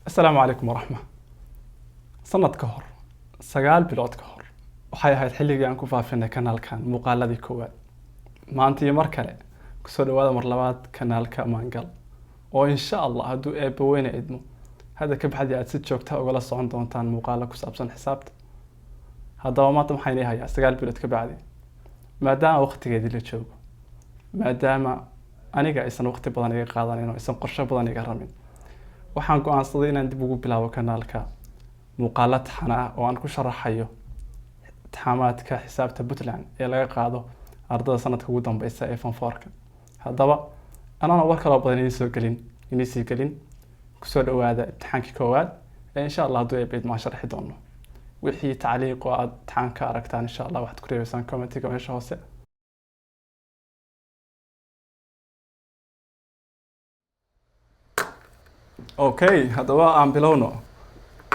Asalaamu calaykum waraxma. Sanad ka hor, 9 bilood ka hor, waxay ahayd xilligii aan ku faafinay kanaalkan muuqaaladii koowaad. Maanta iyo mar kale kusoo dhawaada mar labaad kanaalka Maangal, oo insha Allah hadduu Eebba weyne idmo hadda ka baxdii aad si joogta ugala socon doontaan muuqaalo ku saabsan xisaabta. Haddaba maanta waxaan idin hayaa, 9 bilood ka bacdi, maadaama waqtigeedii la joogo, maadaama aniga aysan waqti badan iga qaadanin oo aysan qorshe badan iga rabin, waxaan go-aansaday inaan dib ugu bilaabo kanaalka muuqaalo taxana ah oo aan ku sharaxayo imtixaamaadka xisaabta Puntland ee laga qaado ardada sanadka ugu dambeysa ee form four-ka. Haddaba anana war kaloo badan idiin soo gelin, idiin sii gelin, kusoo dhawaada imtixaankii koowaad ee insha Allah hadduu Eebbe idmo aan sharxi doono. Wixii tacliiq oo aad imtixaan ka aragtaan, insha Allah waxaad ku reebeysaan commentiga meesha hoose. Okay, haddaba aan bilowno.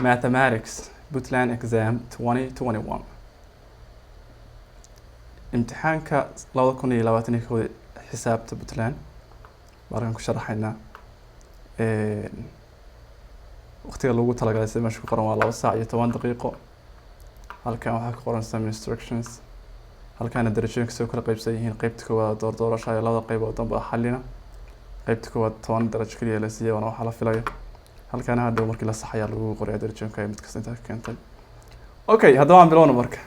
Mathematics Puntland exam 2021, imtixaanka 2021-da xisaabta Puntland baan ku sharaxaynaa. Waqtiga lagu talagalay sida meesha ku qoran waa 2 saac iyo 10 daqiiqo. Halkan waxaa ku qoran some instructions. Halkaana darajooyinka soo kala qeybsan yihiin: qeybta koowaad doorasho iyo labada qeyb oo dambe xalina. Qeybta koowaad 10 darajo keliya la siiyay, waana waxaa la filayo. Halkaana hadhow markii la saxayaa lagu qoraya darajooyinka ay mid kasta intaa ka keentay. Okay, haddaba aan bilowno. Marka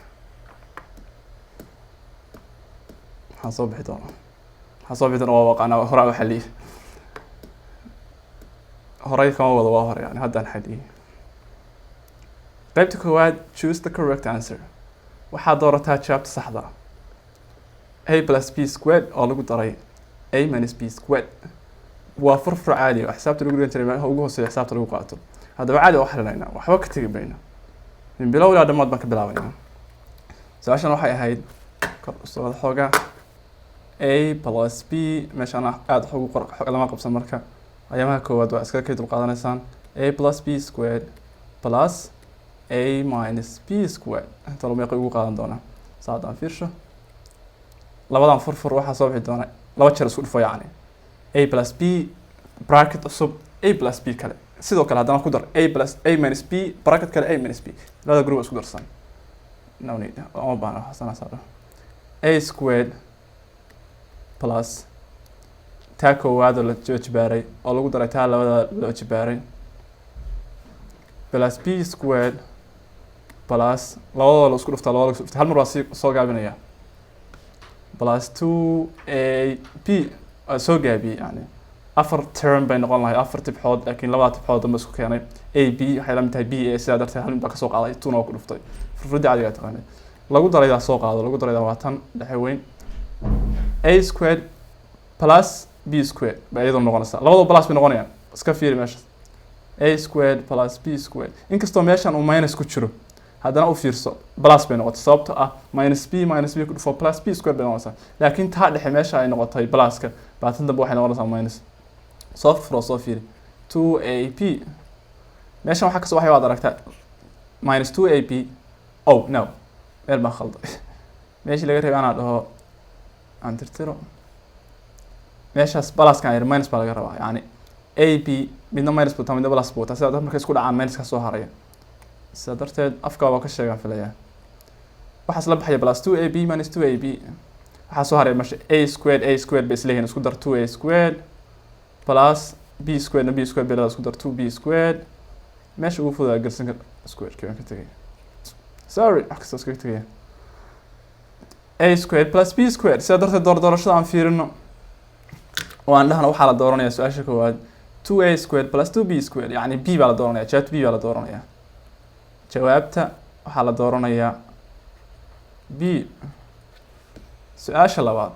waxaan soo bixi doonaa, waxaan soo bixi doona waa waqaanaa, horaa u xaliyey, horay kama wado, waa hore, yani haddaan xaliyey. Qeybta koowaad, choose the correct answer. Waxaad doorataa jawaabta saxda. A plus b squared oo lagu daray a minus b squared waa furfur caadi oo xisaabta lagu dhigan jiray, meelaha ugu hooseeya xisaabta lagu qaato. Haddaba caadi waa xalinaynaa, waxba ka tegi mayno, min bilow ilaa dhammaad baan ka bilaabaynaa. Su-aashan waxay ahayd kor usoo xoogaa a plus b. Meeshaan aada wax ugu qor lama qabsan. Marka ayaamaha koowaad waa iskaga kay dulqaadanaysaan. A plus b squared plus a minus b squared inta lo meeqa ugu qaadan doonaa? Saadaan fiirsho, labadan furfur, waxaa soo bixi doona laba jeer isku dhufo, yacni a plus b bracket cusub, a plus b kale, sidoo kale haddana ku dar a plus a minus b bracket kale, a minus b. Labada group isku darsan, no need, uma baahna waxaasana saaro. A squared plus taa koowaad oo la jibaaray oo lagu daray taa labada loo jibaaray plus b squared plus labadooda la isku dhuftaa, labada la isku dhufta, hal mar waa sii soo gaabinaya, plus two a b. Waa soo gaabiyey, yani afar term bay noqon lahayd, afar tibxood, laakiin labada tibxood dambe isku keenay. A b waxay la mid tahay b a, sidaa darteed hal mid baa kasoo qaaday, two na waa ku dhuftay. Furfuridda caadiga taqaanay. Lagu daraydaa soo qaado, lagu daraydaa waa tan dhexe weyn, a squared plus b squared bay iyadoo noqonaysaa. Labadoo plus bay noqonayaan. Iska fiiri meesha, a squared plus b squared, inkastoo meeshan uu minus ku jiro, haddana u fiirso, plus bay noqotay, sababto ah minus b minus b ku dhufo plus b squared bay noqonaysaa. Laakiin taa dhexe meesha ay noqotay pluska, baatan dambe waxay noqonaysaa minus. Soo furo, soo fiiri, two a b meeshan waxaa kasoo waxay waad aragtaa minus two a b. Oh no, meel baan khalday. Meeshii laga rabay anaa dhaho aan tirtiro meeshaas. Pluskan yar minus baa laga rabaa, yani a b midna minus buu wataa, midna plus buu wataa. Sidaa darteed markay isku dhacaan minus ka soo haraya. Sidaa darteed afka waa ka sheegaan filayaa. Waxaas la baxaya plus two a b minus two a b, waxaa soo haraya meesha a squared. A squared bay isleeyihiin, isku dar two a squared plus b squared na b squared bay leedahay, isku dar two b squared. Meesha ugu fudaa garsan kar squared baan ka tegaya, sorry, wax kasta iskaga tegaya. A squared plus b squared. Sidaa darteed doorashada aan fiirino oo aan dhahno, waxaa la dooranaya su-aasha koowaad two a squared plus two b squared, yacni b baa la dooranaya. Jawaabta b baa la dooranaya. Jawaabta waxaa la dooranayaa b. Su-aasha labaad,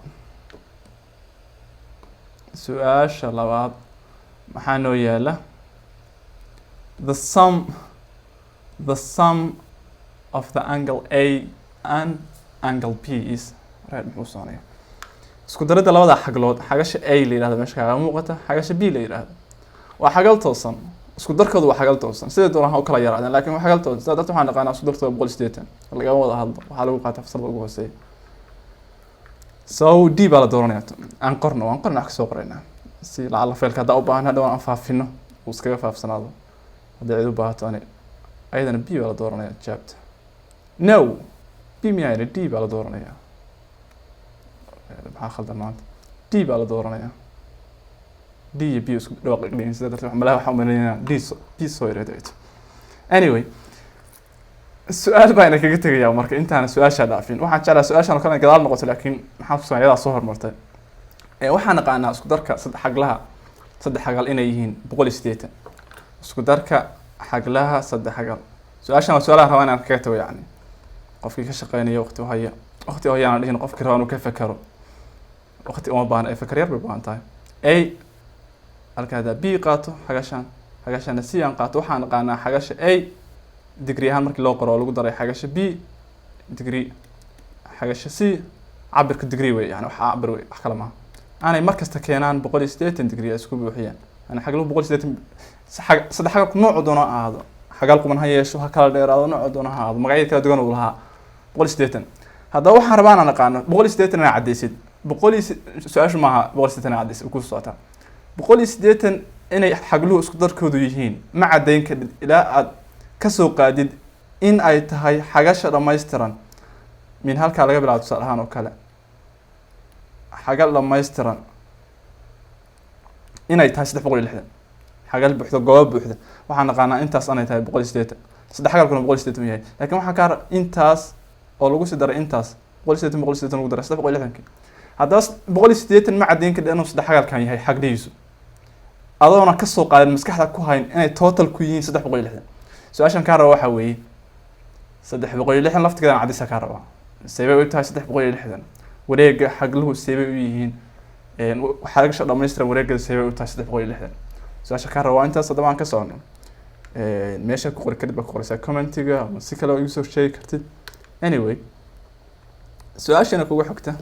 su-aasha labaad maxaa noo yaala? The sum of the angle A and angle B is right. Muxuu soconaya? Isku daridda labada xaglood, xagasha A la yihahdo meesha kaaga muuqata, xagasha B la yihahdo, waa xagal toosan. Isku darkoodu waa xagal toosan, sidai doonaan ha u kala yaraadeen, laakiin waa xagal toosan. Sidaa darteed waxaan naqaanaa isku darkooda 180. Lagama wada hadlo, waxaa lagu qaataa fasalada ugu hooseeya. So D baa la dooranaya. Aan qorno, waan qorna, wax kasoo qoraynaa si lacala faylka haddaa u baahan hadhow aan faafino uu iskaga faafsanaado. Hadday cid u baahato ani ayadana B baa la dooranaya jawaabta. No, B miyayna, D baa la dooranaya. Maxaa khaldan maanta? D baa la dooranaya. D iyo B isku dhawaaq dhigin, sida darteed malaha waxaan umaleynaya D B soo yareed. Anyway, su-aal baa ina kaga tegayaa. Marka intaana su-aashaa dhaafin, waxaan jeclaa su-aashan oo kale inay gadaal noqoto, laakiin maxaa kusugan iyadaa soo hormartay. Waxaan naqaanaa isku darka saddex xaglaha saddex xagal inay yihiin 180. Isku darka xaglaha saddex xagal, su-aashan waa su-aalaha rabaa inaan kaga tago. Yacni qofkii ka shaqeynaya, waqti uhaya, waqti uhayaan dhihin, qofkii rabaa inuu ka fekero, waqti uma baahna ee feker yar bay baahan tahay. A halka haddaa B qaato, xagashan xagashana C aan qaato, waxaan naqaanaa xagasha A degree ahaan markii loo qoro oo lagu daray xagasha B degree xagasha C, cabirka degree wey, yani wax cabir wey, wax kale maaha, aanay mar kasta keenaan 180 degree ay isku buuxiyaan. Yani xagluhu 180 saddex xagalku noocu doono ha ahaado, xagal quman ha yeesho, ha kala dheeraado, noocu doono ha ahaado, magacyada kala duwan uu lahaa, 180. Haddaba waxaan rabaa inaan aqaano 180 inaa caddaysid boqol iyo su-aashu maaha 180 inaa caddaysid ku socotaa. 180 inay xagluhu isku darkoodu yihiin ma caddayn kadhid ilaa aad kasoo qaadid in ay tahay xagasha dhammaystiran min halkaa laga bilaabo. Tusaale ahaan oo kale, xagal dhammaystiran inay tahay 360, xagal buuxda, goobo buuxda. Waxaan naqaanaa intaas anay tahay 180, saddex xagalkuna 180 yahay, laakiin waxaa kaa intaas oo lagu sii daray intaas, 180, 180 lagu daray 360-ki. Haddaba 180 ma caddayn kadhi inuu saddex xagalkan yahay xaglihiisu, adoona kasoo qaadin, maskaxda ku hayn inay total ku yihiin 360. Su-aashan kaa raba waxaa weeye 360 laftigeedan caddisa kaa rabaa. Seebay u tahay 360? Wareega xagluhu seebay u yihiin? Xagasha dhammaystiran wareegada seebay u tahay 360? Su-aasha kaa raba waa intaas. Haddaba aan ka socono. Meesha ku qori karid baa ku qoraysaa commentiga ama si kale oo igu soo sheegi kartid. Anyway, su-aashana kugu xigta: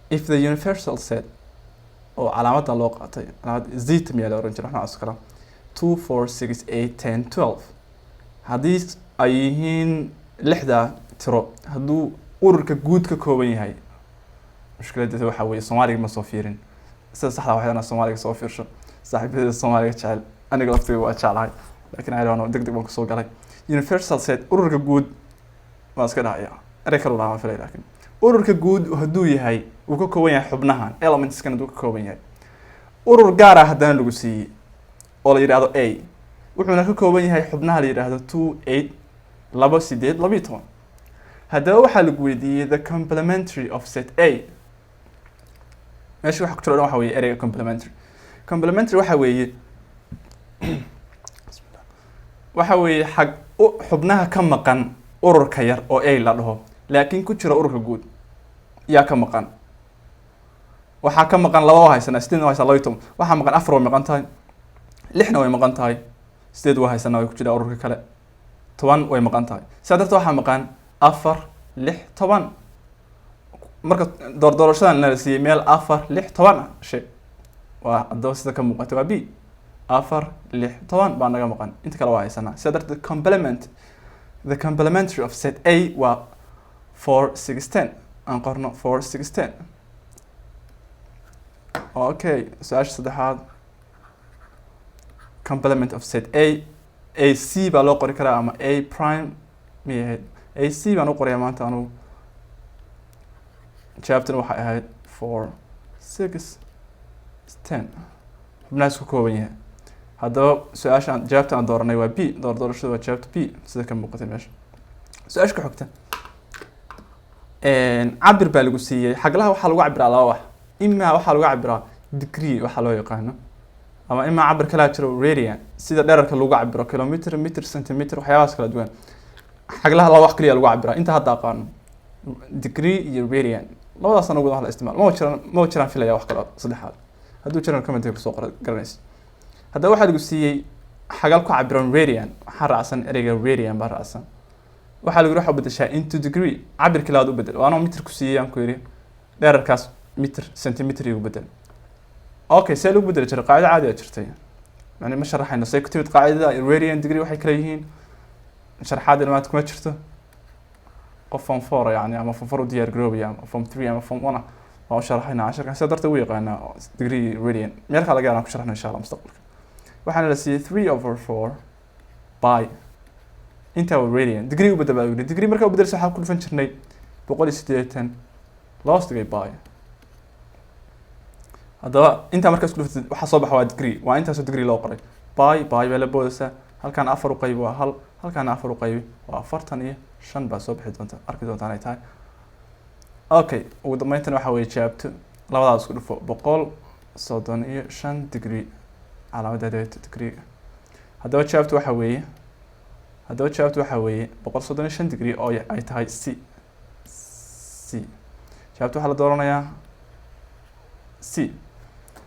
if the universal set oo calaamadda loo qaatay, calaamad zeta miyaa la oran jira, wax noocaas kala, 2, 4, 6, 8, 10, 12, haddii ay yihiin lixda tiro, hadduu ururka guud ka kooban yahay. Mushkiladeeda waxaa weeye Soomaaliga ma soo fiirin. Sida saxda waxay inaa Soomaaliga soo fiirsho. Saaxiibadeeda Soomaaliga jecel, aniga laftiga waa jeclahay, laakiin I don't know, deg deg baan kusoo galay. Universal set, ururka guud waan iska dhahaya, erey kalu lahaa waan filay, laakiin ururka guud hadduu yahay, uu ka kooban yahay xubnahan, elementskan hadduu ka kooban yahay, urur gaar ah haddana lagu siiyey oo la yidhaahdo A, wuxuuna ka kooban yahay xubnaha la yidhaahdo 2, 8, 2, 8, 12. Haddaba waxaa lagu weydiiyey the complementary of set A. Meesha waxa ku jiro dhan waxa weeye ereyga complementary. Complementary waxa weeye xag xubnaha ka maqan ururka yar oo A la dhaho, laakiin ku jira ururka guud. Yaa ka maqan? Waxaa ka maqan laba waa haysanaa, sideedna waa haysanaa, 12 waxaa maqan, afar way maqan tahay, lixna way maqan tahay, sideed waa haysanaa, way ku jiraa ururka kale, 10 way maqan tahay. Sidaa darteed waxaa maqan afar, lix, 10. Marka doordoorashadan la siiyey meel afar, lix, 10 ah shay waa. Haddaba sida ka muuqata waa B. Afar, lix, 10 baa naga maqan, inta kale waa haysanaa. Sidaa darteed complement, the complementary of set A waa 4, 6, 10. Aan qorno 4, 6, 10. Okay, su-aasha saddexaad: complement of set A. A C baa loo qori karaa ama A prime miyay ahayd? A C baan u qorayaa maanta anugu. Jawaabtana waxay ahayd 4, 6, 10, xubnahaas ku kooban yahay. Haddaba su-aasha aan jawaabta aan dooranay waa B. Doorashada waa jawaabta B, sida ka muuqatay meesha. Su-aasha ku xigta: cabir baa lagu siiyey. Xaglaha waxaa lagu cabiraa laba wax: imaa waxaa lagu cabiraa degree waxaa loo yaqaano, ama imaa cabir kalaa jiro, radian, sida dherarka lagu cabiro kilometer, meter, centimeter, waxyaabahaas kala duwan. Xaglaha laba wax kaliya lagu cabiraa inta hadda aqaano, degree iyo radian. Labadaas ugu wax la isticmaalo. Ma jiraan filaya wax kale saddexaad. Hadduu jiraan commentiga kusoo qora garanaysa. Haddaba waxaa lagu siiyey xagal ku cabiran radian. Waxaa raacsan ereyga radian baa raacsan. Waxaa lagu yidhi waxaa bedeshaa into degree, cabirkii labaad u bedel. Waanoo mitir ku siiyey, aan ku yidhi dherarkaas mitir, centimeter igu bedel. Okay, see lagu bedeli jiray? Qaacido caadi a jirtay, yani ma sharaxayno say ku timid qaacidada radian degree waxay kala yihiin. Sharaxaad maanta kuma jirto. Qof form four yani ama form four u diyaar garoobaya ama form three ama form one ah waan u sharaxaynaa casharkan. Sidaa darteed u yaqaanaa degree, radian. Meel kale laga yaabaan ku sharaxno insha Allah mustaqbalka. Waxaana la siiyey 3/4 pi. Intaa waa radian. Degree u bedel baa yidhi. Degree markaa u bedelsa, waxaa ku dhufan jirnay 180 loos dhigay pi. Haddaba intaa markaa isku dhufatid, waxaa soo baxa waa degree, waa intaasoo degree loo qoray. Pi pi baa la boodaysaa. Halkaan afar u qaybi waa hal, halkaana afar u qaybi waa 45 baa soo bixi doonta. Arki doontaan ay tahay. Okay, ugu dambeyntan waxa weeye jawaabto labadaas isku dhufo, 135 degree, calaamadda degree. Haddaba jawaabtu waxa weeye 135 degree oo ay tahay C. C jawaabta waxaa la dooranayaa C.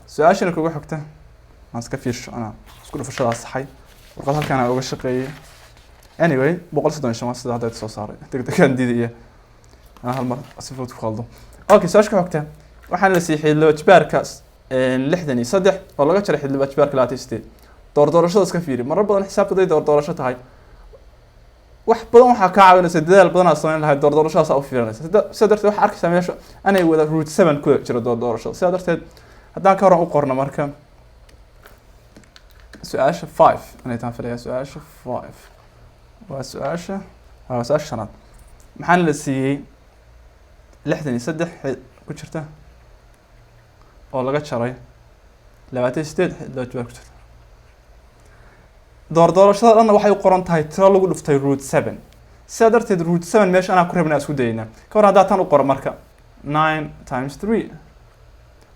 Su-aashana kuga xigta aan iska fiirsho, anaa isku dhufashadaas saxay, warqad halkaan aan uga shaqeeyay. Anyway, 135 waa sida hadda soo saaray. Deg degaan diidaya aan hal mar si fudud ku qaldo. Okay, su-aasha ku xigta waxaana la siiyey xididlaba jibaarka 63 oo laga jaray xididlaba jibaarka 28. Doordoorashada iska fiiri. Marar badan xisaabta haday doordoorasho tahay, wax badan waxaa kaa caawinaysa dadaal badan aad samayn lahayd, doordoorashadaas u fiirinaysa. Sidaa darteed waxaa arkaysaa meesha anay wada root seven ku jiro doordoorashada. Sidaa darteed haddaan ka horan u qorno marka su-aasha five inay taan filaya. Su-aasha five waa su-aasha shanaad. Maxaana la siiyey? 63 ku jirta oo laga jaray 28 xididlaba jibaar ku jirta. Doordoorashada dhanna waxay u qoran tahay tiro lagu dhuftay root seven. Sidaa darteed root seven meesha anaa ku rabnaa isku dayeynaa. Ka hor haddaa tan u qoro marka nine times three,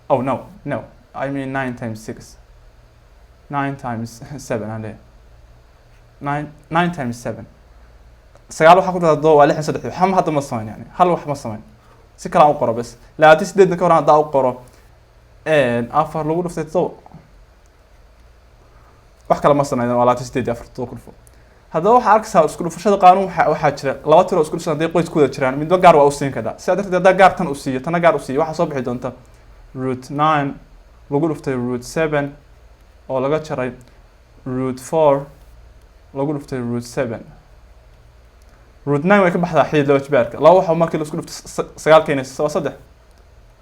oh no, I mean nine times six, nine times seven aan leeyahay, nine times seven, sagaal waxaa ku dhahda todoba waa 63. Waxba hadda ma samayn, yani hal wax ma samayn, si kale aan u qoro bes. 28-na ka hor haddaa u qoro afar lagu dhuftay todoba, wax kale ma samayn, waa 28 iyo afar todoba ku dhufo. Haddaba waxaa arkaysaa isku dhufashada qaanuun. Waxaa jira laba tiro isku dhufsan hadday qoys ku wada jiraan, midba gaar waa u siin kartaa. Sidaa darteed haddaa gaar tan u siiyo, tana gaar u siiyo, waxaa soo bixi doonta root nine lagu dhuftay root seven oo laga jaray root four lagu dhuftay root seven. Root nine way ka baxdaa xidid laba jibaarka. Laba waxa markii la isku dhufto sagaal keenaysa waa saddex.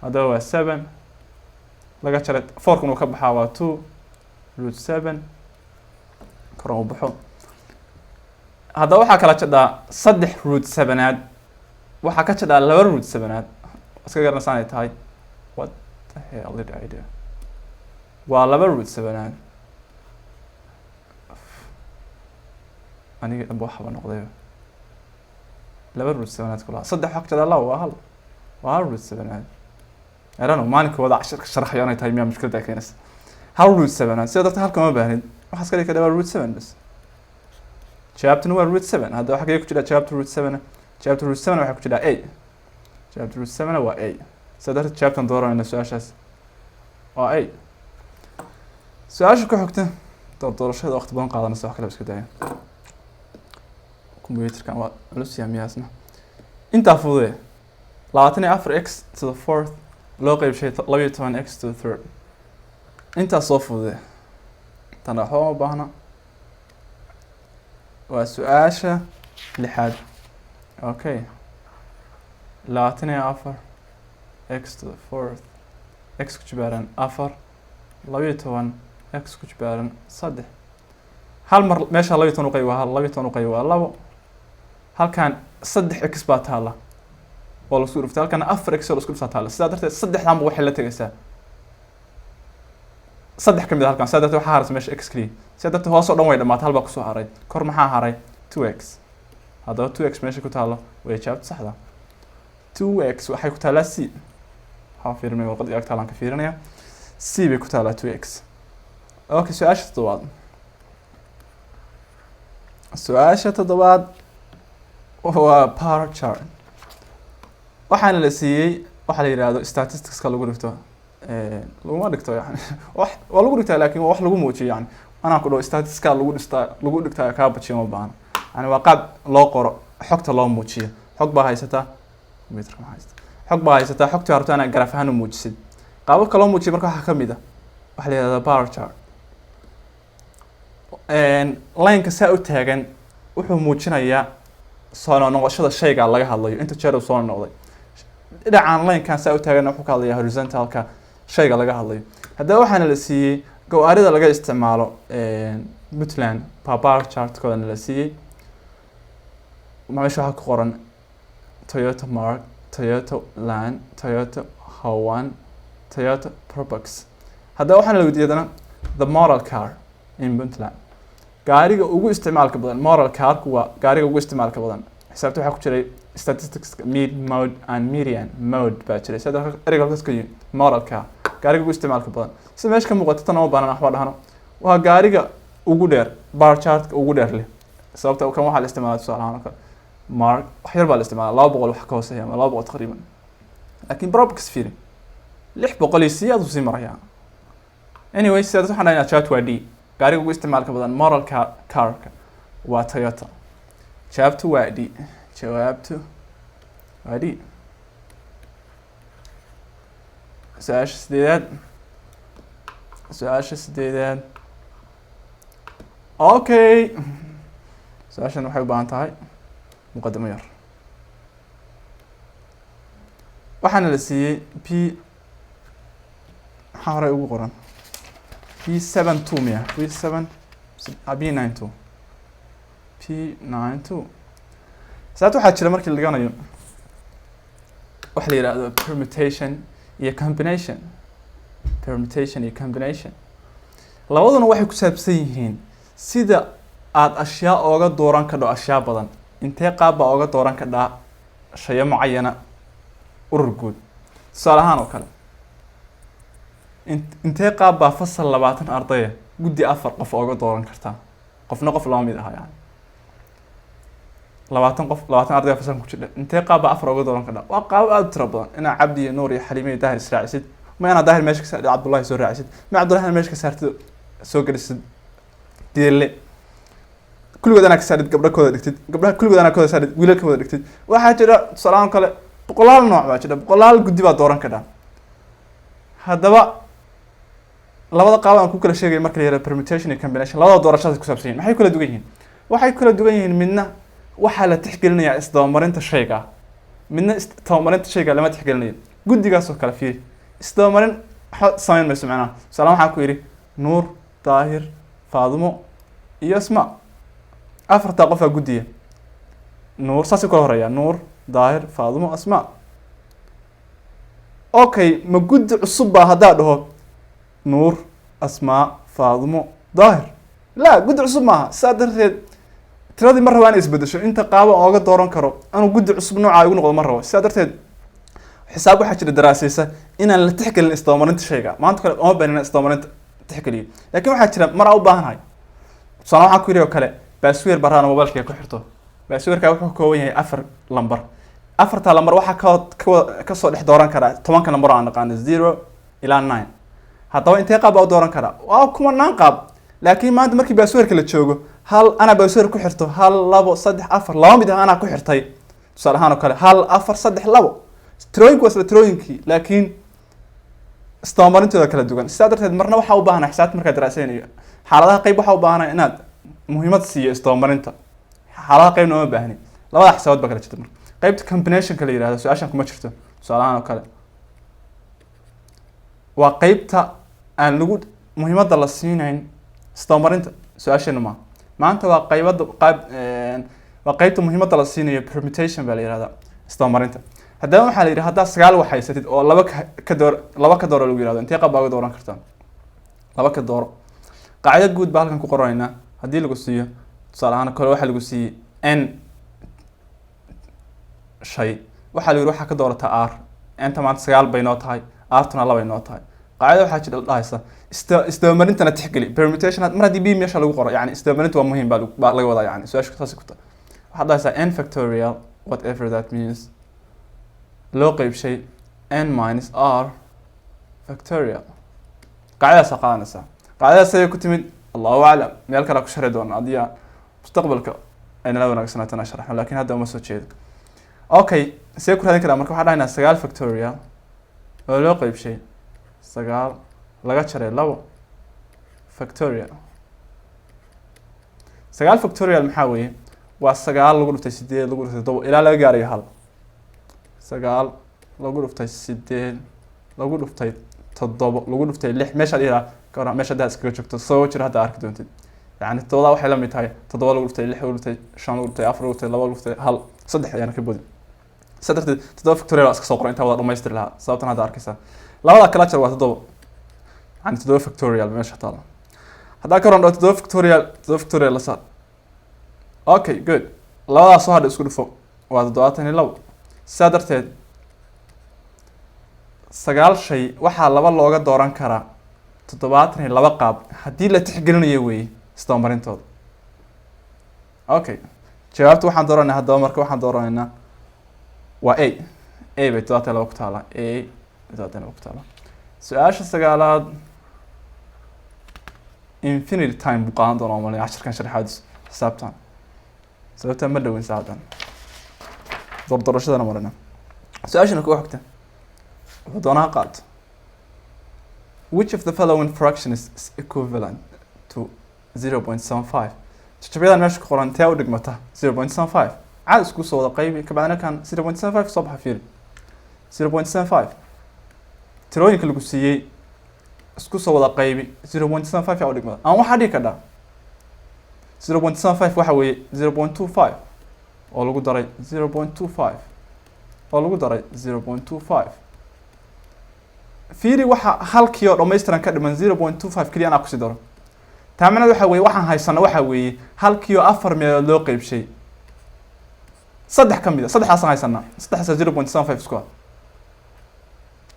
Haddaba waa seven laga jaray fourkan uu ka baxaa, waa two root seven, koran uu baxo. Haddaba waxaa kala jadhaa saddex root sevenaad, waxaa ka jadhaa laba root sevenaad. Iska garanaysaa inay tahay. What the hell did I do? Waa laba root sevenaad. Aniga dhanba waxaba noqday laba root sevenaad kulaha. Saddex waxaa ka jadhaa laba, waa hal, waa hal root sevenaad. I don't know, maalinka wada cashirka sharaxayo inay tahay miyaa mushkiladda ay keenaysa hal root sevenaad. Sidaa darteed halka ma baahnid, waxaa iska dhigi kadhaa waa root seven bas. Jawaabtuna waa root seven. Hadda waxaa kagee ku jira jawaabta root seven? Jawaabta root seven waxaa ku jira A. Jawaabta root seven waa A. Sidaa darteed jawaabtan dooranayna su-aashaas waa A. Su-aasha ku xigta, doordoorashada waqti badan qaadanaysa, wax kale ba iska daaya. Computerkan waa culus yahay miyaasna? Intaa fududee, 24 x to the fourth loo qeybshay 12 x to the third. Intaas soo fududee, tan waxba uma baahna. Waa su-aasha lixaad. Okay, 24 x to the fourth, x ku jibaaran afar, 12 x ku jibaaran saddex. Hal mar meesha 12 u qayb waa hal, 12 u qayb waa labo. Halkan saddex x baa taala oo lasku dhuftay, halkana afar x oo lasku dhuftaa taala. Sidaa darteed saddexdanba waxay la tegaysaa saddex ka mid a halkan. Sidaa darteed waxaa haraysa meesha x keliya. Sidaa darteed hoos oo dhan way dhamaatay, hal baa kusoo haray. Kor maxaa haray? Two x. Haddaba two x meesha ku taalo way jawaabta saxda. Two x waxay ku taalaa C. Waxaan fiirinaya warqadii ag taalaan ka fiirinaya. C bay ku taalaa two x. Okay, su-aasha toddobaad. Su-aasha toddobaad waa bar chart. Waxaana la siiyey waxaa la yidhaahdo statisticska lagu dhigto, laguma dhigto, yani wax waa lagu dhigtaa, laakin waa wax lagu muujiyo. Yani anaa ku dhaho statisticska lagu dhistaa, lagu dhigtaa, kaa bajiyo ma baahna. Yani waa qaab loo qoro xogta, loo muujiyo. Xog baa haysataa, computerka ma haysta, xog baa haysataa, xogtii rabto inaad graph ahaan u muujisid. Qaababka loo muujiyo marka waxaa kamid ah waxaa la yihahdaa bar chart. Lineka saa u taagan wuxuu muujinayaa soo noqnoqoshada shayga laga hadlayo, inta jeer uu soo noqday. Dhinacan linekan saa u taagan wuxuu ka hadlayaa horizontalka shayga laga hadlayo. Haddaba waxaana la siiyey Gawaarida laga isticmaalo Puntland baa bar chartkoodana la siiyey. Meesha waxaa ku qoran Toyota Mark, Toyota Land, Toyota Hawan, Toyota Probox. Haddaba waxaana la weydiiyay haddana the model car in Puntland, gaariga ugu isticmaalka badan. Model carku waa gaariga ugu isticmaalka badan. Xisaabta waxaa ku jiray statistics, mean, mode and median. Mode baa jiray sida ereyga halkaas ka yimi. Model car, gaariga ugu isticmaalka badan, sida meesha ka muuqato, tan uma baanan waxba dhahno, waa gaariga ugu dheer, bar chartka ugu dheer leh. Sababta kan waxaa la isticmaalaa, tusaale ahaan oo kale, Mark wax yar baa la isticmaalaa, 200 wax ka hooseeya ama 200 taqriiban, laakiin Probox fiiri, 600 iyo siyaad uu sii marayaa. Anyway, sidaas waxaan dhahaynaa jawaabtu waa D. Gaariga ugu isticmaalka badan, model car, carka waa Toyota. Jawaabtu waa D, jawaabtu waa D. Su-aasha sideedaad, su-aasha sideedaad. Okay, su-aashan waxay u baahan tahay muqadimo yar. Waxaana la siiyey P, maxaa horey ugu qoran? P 72 miya? P 7, P 92, P 92. Saat waxaa jira markii la dhiganayo waxa la yidhaahdo permutation iyo combination. Permutation iyo combination labaduna waxay ku saabsan yihiin sida aada ashyaa ooga dooran kadho ashyaa badan. Intee qaab baa ooga dooran kadhaa shayo mucayana urur guud? Tusaale ahaan oo kale, intee qaab baa fasal 20 ardaya guddi afar qof ooga dooran kartaa? Qofna qof lama mid aha. Yani 20 qof, 20 ardaya fasalka ku jira, intee qaab baa afar ooga dooran kadhaa? Waa qaabo aada u tiro badan. Inaa Cabdi iyo Nuur iyo Xaliime iyo Daahir israacisid, ma inaad Daahir meesha ka saartid, Cabdullahi soo raacisid, ma Cabdullahina meesha ka saartid, soo gelisid Geelle, kulligood anaa ka saartid, gabdho kooda dhigtid, gabdhaha kulligood anaa kooda saartid, wiilal ka wada dhigtid. Waxaa jira tusaalahaan kale boqolaal nooc baa jira, boqolaal guddi baa dooran kadhaa. Haddaba labada qaab aan ku kala sheegay marka la yihahdo permutation iyo combination, labada doorashadaas ku saabsan yihin. Maxay kala duwan yihiin? Waxay kala duwan yihiin, midna waxaa la tixgelinayaa isdabamarinta shayga, midna isdabamarinta shayga lama tixgelinayo. Guddigaas oo kale fiiri, isdabamarin waxba samayn mayso. Macnaha, tusaale waxaan ku yidhi Nuur, Daahir, Faadumo iyo Asma, afartaa qofaa guddiya. Nuur saasay kala horeeyaa: Nuur, Daahir, Faadumo, Asma. Okay, ma guddi cusub baa haddaa dhaho Nuur, Asmaa, Faadumo, Daahir? La guddi cusub maaha. Sidaa darteed tiradii ma raba inay isbedesho. Inta qaaba ooga dooran karo anuu guddi cusub noocaa igu noqdo ma rabo. Sidaa darteed xisaab waxaa jira daraasaysa inaan la tixgelin isdabamarinta shayga. Maanta kale uma baahan inaan isdabamarinta tixgeliyo, laakiin waxaa jira mar aan u baahanahay. Tusaale waxaan ku yidhi oo kale, password baraan mobilkayga ku xirto. Passwordka wuxuu ka kooban yahay afar lambar. Afarta lambar waxaa ka kasoo dhex dooran karaa 10-ka lambar oo aan naqaano, 0 ilaa 9. Haddaba intee qaab baa u dooran karaa? Waa kumanaan qaab. Laakiin maanta markii passwordka la joogo, hal anaa password ku xirto, hal, labo, saddex, afar, laba mid ah anaa ku xirtay. Tusaale ahaan oo kale, hal, afar, saddex, labo. Tirooyinku waa isla tirooyinkii, laakiin isdabamarintooda kala duwan. Sidaa darteed marna waxaa u baahanaa xisaabta markaa daraasaynayo, xaaladaha qayb waxaa u baahanaa inaad muhiimad siiyo isdabamarinta, xaaladaha qaybna uma baahni. Labada xisaabood baa kala jirta. Marka qaybta combinationka la yihahdo su-aashan kuma jirto. Tusaale ahaan oo kale, waa qeybta aan lagu muhiimadda la siinayn isdabamarinta. Su-aasheenu maaha maanta, waa qaybada qayb, waa qeybta muhiimadda la siinayo. Permutation baa la yihahdaa isdabamarinta. Haddaba waxaa la yidhi, haddaad sagaal wax haysatid oo laba ka door, laba ka dooro lagu yihahdo, intee qaab baa uga dooran kartaa? Laba ka dooro. Qaacido guud baa halkan ku qoranaynaa. Haddii lagu siiyo, tusaale ahaan kale, waxaa lagu siiyey n shay, waxaa la yidhi waxaa ka doorataa r. Nta maanta sagaal bay noo tahay, r-tuna labay noo tahay. Qaacida waxaa jira dhahaysa isdabamarintana tixgeli. Permutation mar haddii b meesha lagu qoro, yani isdabamarinta waa muhiim baa laga wadaa. Yani su-aashu saas ku tahay. Waxaad dhahaysaa n factorial, whatever that means, loo qeybshay n minus r factorial. Qaacidaasaa qaadanaysaa. Qaacidadaas ayay ku timid, Allahu aclam. Meel kale ku sharxi doona haddii aan mustaqbalka ay nala wanaagsanaato sharaxno, lakin hadda uma soo jeedo. Okay, see ku raadin karaa? Marka waxaan dhahaynaa sagaal factorial oo loo qeybshay sagaal laga jaray labo factorial. Sagaal factorial maxaa weeye? Waa sagaal lagu dhuftay sideed lagu dhuftay todoba ilaa laga gaarayo hal. Sagaal lagu dhuftay sideed lagu dhuftay toddobo lagu dhuftay lix meesha dhihi lahaa. Ka waran meesha haddaa iskaga joogto sababo jira hadda arki doontid. Yani toddobada waxay la mid tahay toddoba lagu dhuftay, lix lagu dhuftay, shan lagu dhuftay, afar lagu dhuftay, laba lagu dhuftay, hal, saddex ayaana ka bodin. Saa darteed toddoba factorial waa iska soo qoray intaa wada dhamaystiri lahaa. Sababtan hadda arkaysaa, labada kala jar waa toddoba, yani toddoba factorial meesha taala. Haddaa ka waran dhaho toddoba factorial, toddoba factorial la saar. Okay, good. Labadaas soo hadha isku dhufo, waa 72. Sidaa darteed sagaal shay waxaa laba looga dooran karaa 72 qaab, haddii la tixgelinayo weeye isdabamarintooda. Okay, jawaabta waxaan dooranay haddaba, marka waxaan dooranaynaa waa A. A bay 72 ku taala. A 72 ku taala. Su-aasha sagaalaad infinity time buu qaadan doonaa malay cashirkan sharaxaadiis xisaabtan, sababta ma dhowin saacadan doordoorashadana marina. Su-aashana kuga xigta wuxuu doonaa ha qaato. Which of the following fractions is equivalent to 0.75? Jajabyadan meesha ku qoran tee u dhigmata 0.75? Caad isku soo wada qaybi, kabacdina kan 0.75 soo baxa. Fiiri, 0.75 tirooyinka lagu siiyey isku soo wada qaybi, 0.75 yaa u dhigmata? Ama waxaa dhigi kadhaa 0.75 waxa weeye 0.25 oo lagu daray 0.25 oo lagu daray 0.25. Fiiri, waxa halkii oo dhammaystiran ka dhiman 0.25 keliya anaa kusii daro. Taa macnaheed waxa weeye waxaan haysano waxa weeye halkii oo afar meelood loo qeybshay saddex ka mid a. Saddexdaasaan haysanaa, saddexdaasa 0.75 isku ah.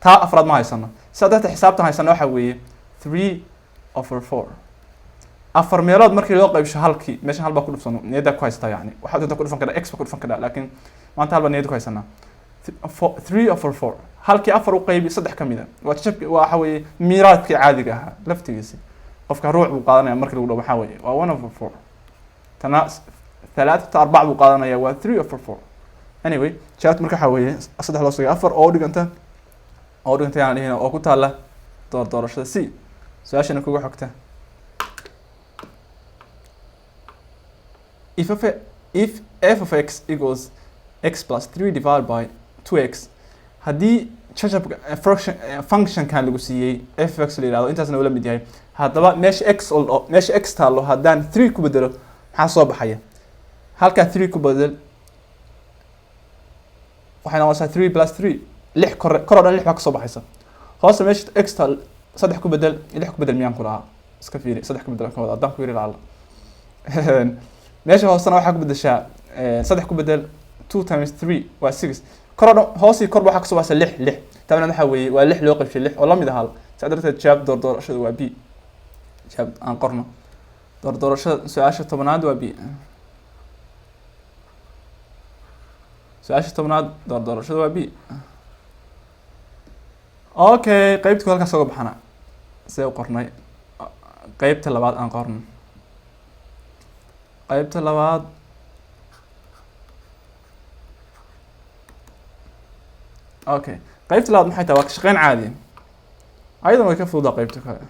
Taa afraad ma haysano. Sidaa darteed xisaabtan haysana waxa weeye 3/4. Afar meelood markii loo qaybsho halkii, meeshan hal baa ku dhufsano, niyaddaa ku haystaa. Yani waxaad inta ku dhufan kadhaa, x baa ku dhufan kadhaa, laakiin maanta hal baa niyadda ku haysanaa. 3/4, halkii afar u qaybi saddex ka mid a, waa jajabki, waa waxa weeye miiraadkii caadiga ahaa laftigiisi. Qofka ruuc buu qaadanaya markii lagu dhaho, waxaa weeye waa 1/4. Tana thalaatata arbac buu qaadanaya, waa 3/4. Anyway, jawaabta marka waxaa weeye saddex loo sugay afar oo u dhiganta yaan dhihin, oo ku taala doorashada C. Su-aashana kugu xogta: if f of x equals x plus 3 divided by 2x, haddii jajabka fraction functionkan lagu siiyey f x la yihahdo intaasna uu la mid yahay, haddaba meesha x oo meesha x taallo haddaan 3 ku bedelo maxaa soo baxaya? Halkaa 3 ku bedel, waxay noqonaysaa 3 plus 3, lix. Kore kor oo dhan lix baa kasoo baxaysa. Hoose meesha x taal saddex ku bedel, lix ku bedel miyaan ku lahaa? Iska fiiri, saddex ku bedel ka wada haddaan ku yiri lacala. Meesha hoosena waxaa ku bedeshaa saddex ku bedel, 2 times 3 waa 6. Kor oo dhan, hoosii korba waxaa kasoo baxaysa lix lix. Taabna waxaa weeye waa lix loo qaybshay lix oo la mid ah hal. Saa darteed jawaab doordoorashada waa B. Jawaab aan qorno, doordoorashada su-aasha 10aad waa B. Su-aasha 10aad doordoorashada waa B. Okay, qeybta halkaas oga baxana see u qornay. Qeybta labaad aan qorno, qeybta labaad. Okay, qeybta labaad maxay tahay? Waa ka shaqeyn caadi, ayadan way ka fududaa qeybta kale,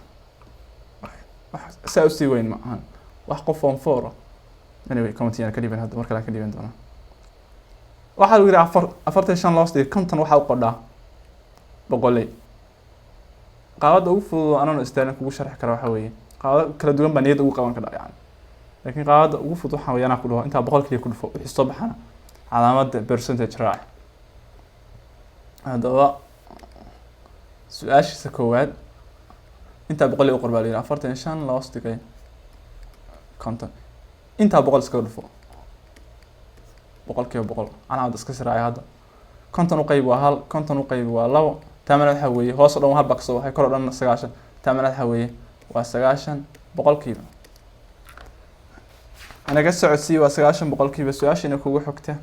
wax saa usii weyn ma ahan, wax qof form four ah. Anyway, comment yaan ka dhiban hadda, mar kale aan ka dhiban doonaa. Waxaa lagu yidhi afar 45 loos dhigay 50 waxaa u qodhaa boqoley. Qaabada ugu fudud oo anaan istaalin kugu sharxi kara waxaa weeye, qaabado kala duwan baa niyadda ugu qaban kadha yani, laakiin qaabada ugu fudud waxaa weeye anaa ku dhaho intaa 100 kaliya ku dhufo, wixii soo baxana calaamadda percentage raac. Haddaba su-aashiisa koowaad, intaa boqol u qor baa la yidhi. 45 loos dhigay 50, intaa 100 iskaga dhufo, 100%. Calaamad iska siraacay hadda. 50 u qayb waa hal, 50 u qayb waa labo. Taamana waxaa weeye hoos o dhan hal baa kasoo baxay, kor o dhan 90. Taamana waxaa weeye waa 90%. Inaga socodsii, waa 90%. Su-aashina kugu xogta: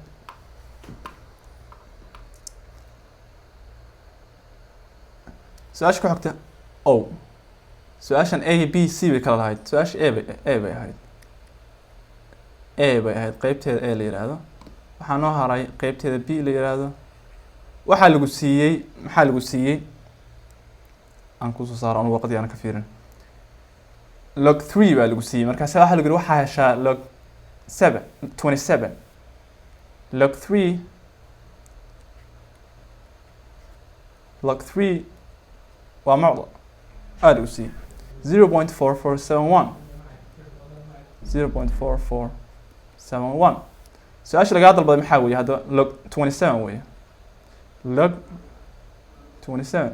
su-aasha ku xigta o su-aashan A, B, C bay kala lahayd. Su-aasha A bay ahayd, A bay ahayd qeybteeda A la yiraahdo. Waxaa noo haray qeybteeda B la yiraahdo. Waxaa lagu siiyey, maxaa lagu siiyey? Aan kusoo saaro an warqadii aan ka fiirin. Log 3 baa lagu siiyey. Markaase waxaa lagu yiri waxaa heshaa log 7, 27. Log 3, log 3 waa mucda aa lagu siiyey. 0.4471, 0.4471. Su-aasha lagaa dalbaday maxaa weeye hadda? Log 27 weeye. Log 27,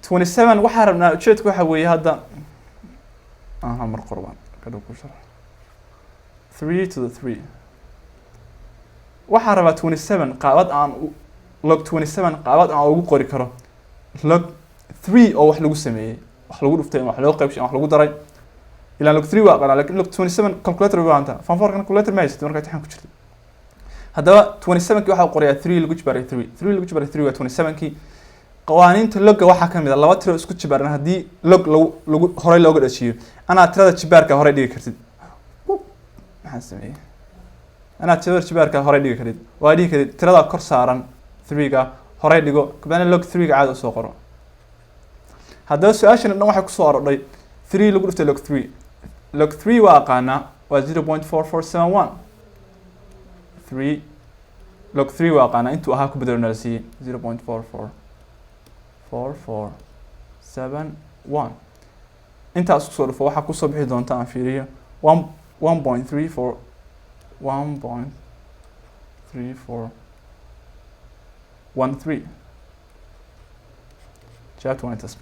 27 waxaa rabnaa. Ujeedku waxa weeye hadda aan hal mar qorbaan kadhow ku sharax. 3 to the 3 waxaa rabaa. 27 qaabad aan log 27 qaabad aan ugu qori karo log 3 oo wax lagu sameeyey, wax lagu dhuftay, wax loo qaybshay, wax lagu daray. Ilaa log 3 waa aqaanaa, lakin log 27 calculator bay baahantaa. Form 4 kan calculator ma haysatid markaa imtixaan ku jirtid. Haddaba 27 kii waxaa qorayaa 3 lagu jibaaray 3. 3 lagu jibaaray 3 waa 27 kii. Qawaaniinta logga waxaa ka mid a laba tiro isku jibaaran haddii log lagu horey looga dhashiyo, anaa tirada jibaarka horey dhigi kartid. Maxaan sameeyey? Anaa tirada jibaarka horey dhigi kartid, waa dhigi kartid tirada kor saaran 3-ga horey dhigo, kabacdina log 3-ga caadi usoo qoro. Haddaba su-aashan dhan waxay kusoo arodhay 3 lagu dhuftay log 3. Log 3 waa aqaanaa, waa 0.4471. 3 log 3 waa aqaanaa, intuu ahaa ku bedelo nala siiyey, 0.444471. Intaas kusoo dhufo, waxaa kusoo bixi doonta, aan fiiriyo, one 1.34, 1.3413. Jawaabta waa intaas.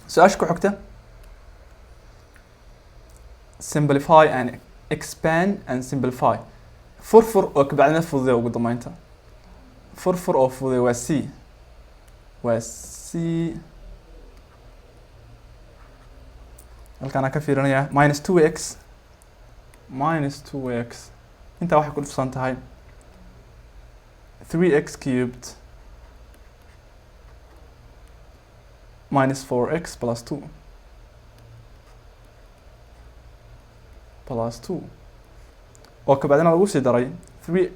Su-aasha ku xigta, simplify and expand and simplify, furfur oo kabacdina fududee. Ugu dambeynta furfur oo fududee waa C, waa C. Halkaan ka fiirinayaa minus two x, minus two x intaa waxay ku dhufsan tahay three x cubed minus four x plus two, plus two, oo kabacdina lagu sii daray three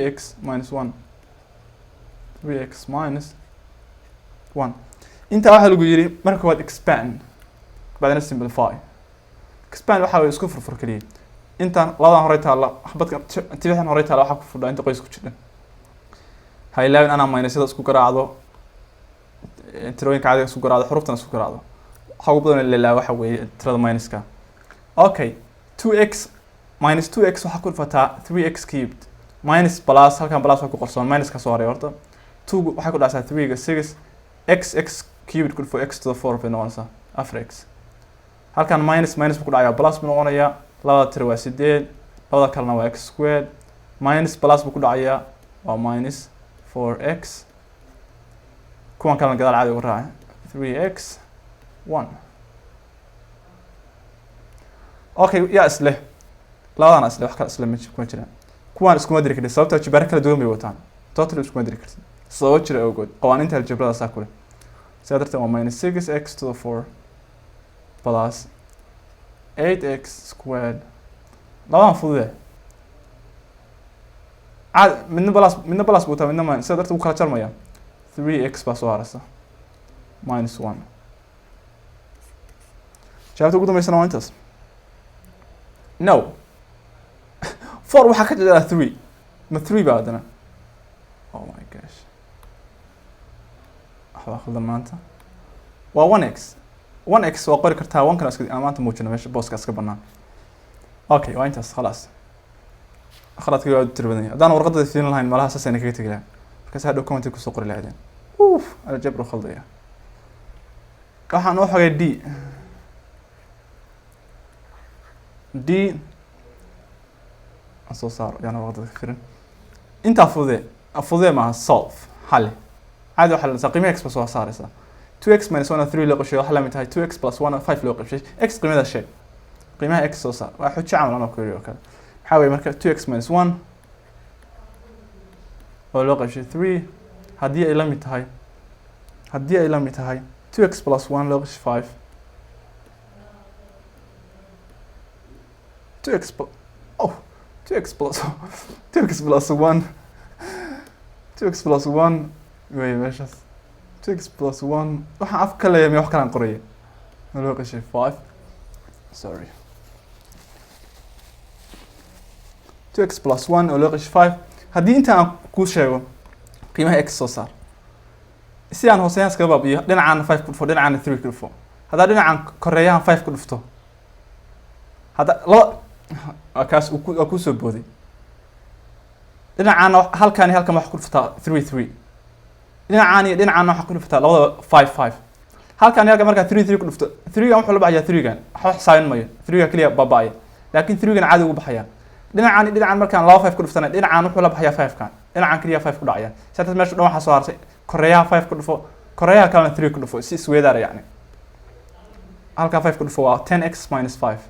x minus one, three x minus one. Intaa waxaa lagu yidhi marka koowaad expand, kabacdina simplify. Expand waxaa way isku furfur keliya. Intaan labadan horey taalla, xabadkan tibixan horey taalla, waxaa ku furdhaa inta qoys ku jira. Ha ilaawin anaa minusyada isku garaacdo, tirooyinka caadiga isku garaacdo, xuruftan isku garaacdo. Waxa ugu badan la ilaawo waxa weeye tirada minuska. Okay, two x minus two x waxaa ku dhufataa three x cubed. Minus plus, halkan plus waa ku qorsoon, minus ka soo haray horta. Two waxay ku dhacsaa three-ga six x, x cubed ku dhufo x to the four bay noqonaysaa, afar x. Halkan minus minus buu ku dhacayaa, plus buu noqonayaa. Labada tiro waa sideed, labada kalena waa x squared. Minus plus buu ku dhacayaa, waa minus four x. Kuwan kalena gadaal caadi uga raaca, three x one. Okay, yaa isleh? Labadana isle, wax kale isle ma kuma jiraan. Kuwaan iskuma diri kartid, sababtoo jibaaro kala duwan bay wataan. Total iskuma diri kartid sababo jira awgood. Qawaaniinta aljabrada saa kule. Sidaa darteed waa minus six x to the four plus eight x squared. Labadan fudude caad, midna plus, midna plus buu wataa, midna minus. Sidaa darteed wuu kala jarmaya, three x baa soo haraysa minus one. Jawaabta ugu dambeysana waa intaas. No, four waxaa ka jira three, ma three ba haddana. Oh my gosh, waxbaa khaldan maanta. Waa one x, one x waa qori kartaa, one kana iska aan maanta muujino, meesha booska iska banaan. Okay, waa intaas, khalaas. Khaladkii waa tiro badan yahay. Haddaan warqadda fiirin lahayn, malaha saasayna kaga tegi lahayn. Markaas hadhow comment kusoo qori lahaydeen, uf, aljabru khaldaya. Waxaan u xogay d d aan soo saaro, yaan warqadda ka fiirin. Intaa fududee, fududee maaha, solve, xalli caadi. Waxaa la qiimaha x ba soo saaraysaa. Two x minus one oo three loo qashay waxaa la mid tahay two x plus one oo five loo qashay x. Qiimada sheeg, qiimaha x soo saar. Waa xujo camal anoo ku yiri oo kale. Maxaa weeye marka? Two x minus one oo loo qashay three haddii ay la mid tahay, haddii ay la mid tahay two x plus one loo qashay five. Two x, oh, two x plus, two x plus one, two x plus one wey meeshaas. Two x plus one waxaan af ka leeyahay, wax kalaan qoraya, loo qashay five. Sorry, two x plus one oo loo qashay five. Haddii inta aan kuu sheego, qiimaha x soo saar. Si aan hooseyahan iskaga baabi'iyo, dhinacaana five ku dhufo, dhinacaana three ku dhufo. Haddaa dhinacan koreeyahan five ku dhufto, hadda laba waa kaas uu ku waa kusoo booday. Dhinacaana halkaan iyo halkan waxaa ku dhufataa three three. Dhinacaan iyo dhinacaana waxaa ku dhufataa labadaba five five. Halkaan iyo halkan markaa three three ku dhufto, three-gan wuxuu la baxayaa three-gan, waxba xisaabin mayo, three-ga keliya baaba'aya, laakiin three-gan caadi ugu baxaya. Dhinacaan iyo dhinacaan markaan laba five ku dhuftana, dhinacaan wuxuu la baxayaa five-kan, dhinacan keliya five ku dhacaya. Sidaas meesha dhan waxaa soo hartay koreeyaha five ku dhufo, koreeyaha kalena three ku dhufo, si isweedaara. Yacni halkaa five ku dhufo waa 10x minus five,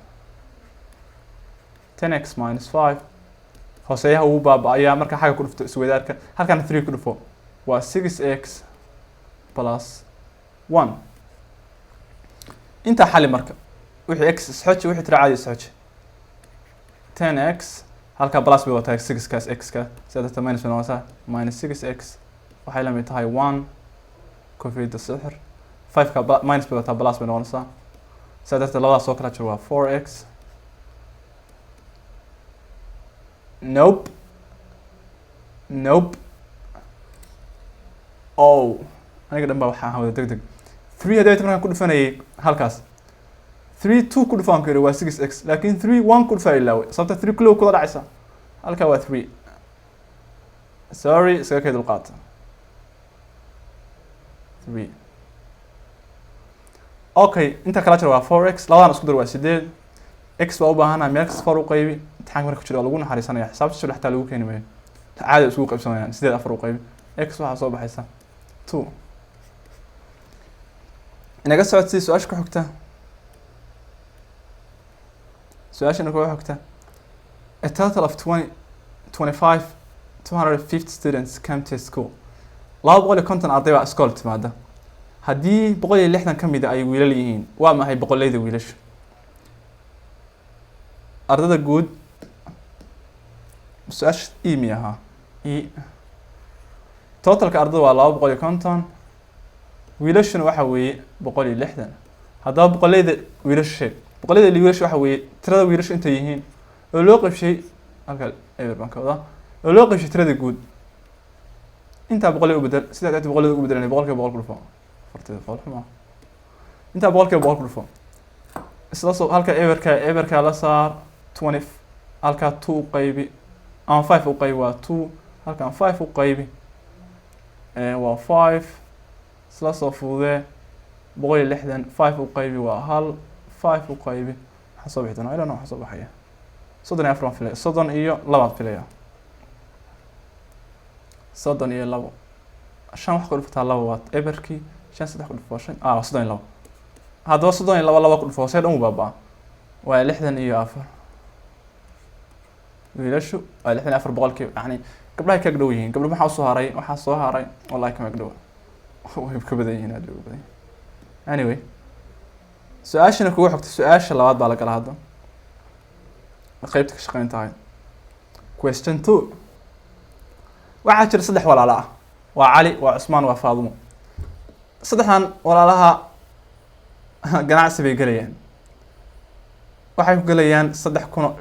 10x minus five. Hooseeyaha wuu baaba'ayaa marka xagga ku dhufto isweydaarka. Halkaana three ku dhufo waa 6x plus one. Intaa xali marka, wixii x isxoji, wixii tira caadi isxoji. 10x halkaa plus bay wataa six kaas x ka, sidaa darteed minus bay noqonaysaa. Minus 6x waxay la mid tahay one. Kofiyadda sixir, five ka minus bay wataa, plus bay noqonaysaa. Sidaa darteed labadaas soo kala jiro waa 4x. Nope, nope. Oh, aniga dhan baa waxaa ahaa wada deg deg. Three haddii markaan ku dhufanayay halkaas, three two ku dhufaan ku yidhi waa 6x, laakiin three one ku dhufaa ilaaway, sababta three kulow kula dhacaysa. Halkaa waa three, sorry, iskaga kay dulqaata. Three, okay. Inta kala jiro waa 4x, labadan isku dar waa 8. X baa u baahanahay, meel kasta four u qaybi. Imtixaanka marka ku jira waa lagu naxariisanaya, xisaabta shul xataa lagu keeni maayo, caadi isugu qaybsamayaan. 8 afar u qaybi, x waxaa soo baxaysa 2. Inaga socodsii su-aasha ku xigta. Su-aashana ku xigta: a total of 20 25 250 students come to school. 250 arday baa iskool timaada. Haddii 160 ka mida ay wiilal yihiin, waa maxay boqoleyda wiilasha? Ardada guud, su-aasha e mi ahaa e. Totalka ardada waa 250, wiilashuna waxa weeye 160. Haddaba boqoleyda wiilasha sheeg. Boqoleyda wiilasha waxa weeye tirada wiilashu intay yihiin oo loo qaybshay, halka eber baan ka wadaa, oo loo qaybshay tirada guud. Intaa boqoley u bedel. Sidaa darteed boqoleyda ugu bedelanay 100% ku dhufo. Afarteeda boqol xumaa, intaa 100% ku dhufo. Isla soo halka eberka eberka la saar 20, halkaa two u qaybi ama five u qaybi waa two, halkan five u qaybi waa five. Isla soo fududee, 160 five u qaybi waa hal, five u qaybi maxaa soo bixi doonaa? I don't know. Waxaa soo baxaya 34 baan filaya, 32 filaya, 32. Shan wax ku dhufataa laba waa eberkii, shan saddex ku dhufo waa shan, ah, 32. Haddaba 32 laba ku dhufo, hoosee dhan u baabaa, waa 64. Wiilashu waa 64%. Yani gabdhahay ka agdhow yihiin. Gabdho maxaa usoo haray? Waxaa soo haray wallahi kama agdhowa, way ka badan yihiin, aad bay uga badan yihiin. Anyway, su-aashana kugu xogta, su-aasha labaad baa la galaa hadda, qeybta ka shaqeyn tahay. Question two: waxaa jira saddex walaalo ah, waa Cali, waa Cusmaan, waa Faadumo. Saddexdan walaalaha ganacsi bay gelayaan. Waxay ku gelayaan 3,000 oo,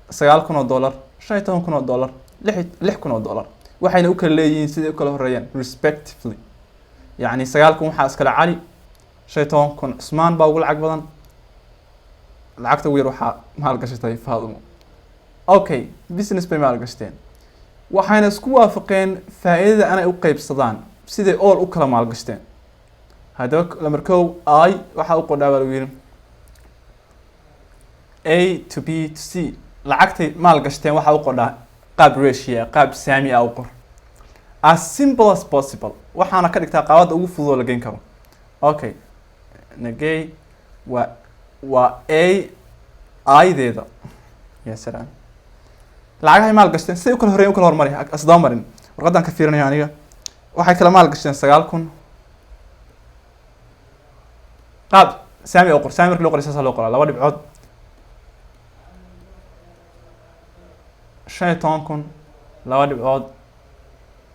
$9,000, $15,000, $6,000. Waxayna u kala leeyihiin siday u kala horeeyaan respectively. Yacni 9,000 waxaa iskale Cali, 15,000 Cusmaan baa ugu lacag badan, lacagta ugu yar waxaa maalgashatay Faadumo. Okay, business bay maalgashteen, waxayna isku waafaqeen faa'iidada inay u qeybsadaan siday ool u kala maalgashteen. Haddaba lamar kow, i waxaa u qodhaa baa lagu yidhi A to B to C lacagtay maal gashteen. Waxaa u qodhaa qaab ratio, qaab saami ah u qor, as simple as possible. Waxaana ka dhigtaa qaabada ugu fudud oo la geyn karo. Okay, nagey waa A i-deeda ya salaam. Lacagahay maal gashteen siday u kala horreyen u kala hormari, isdaba marin. Warqaddaan ka fiirinayo aniga, waxay kala maal gashteen 9,000. Qaab saami oo qor. Saami marki loo qoray saasaa loo qoraa: laba dhibcood, 15,000, laba dhibcood,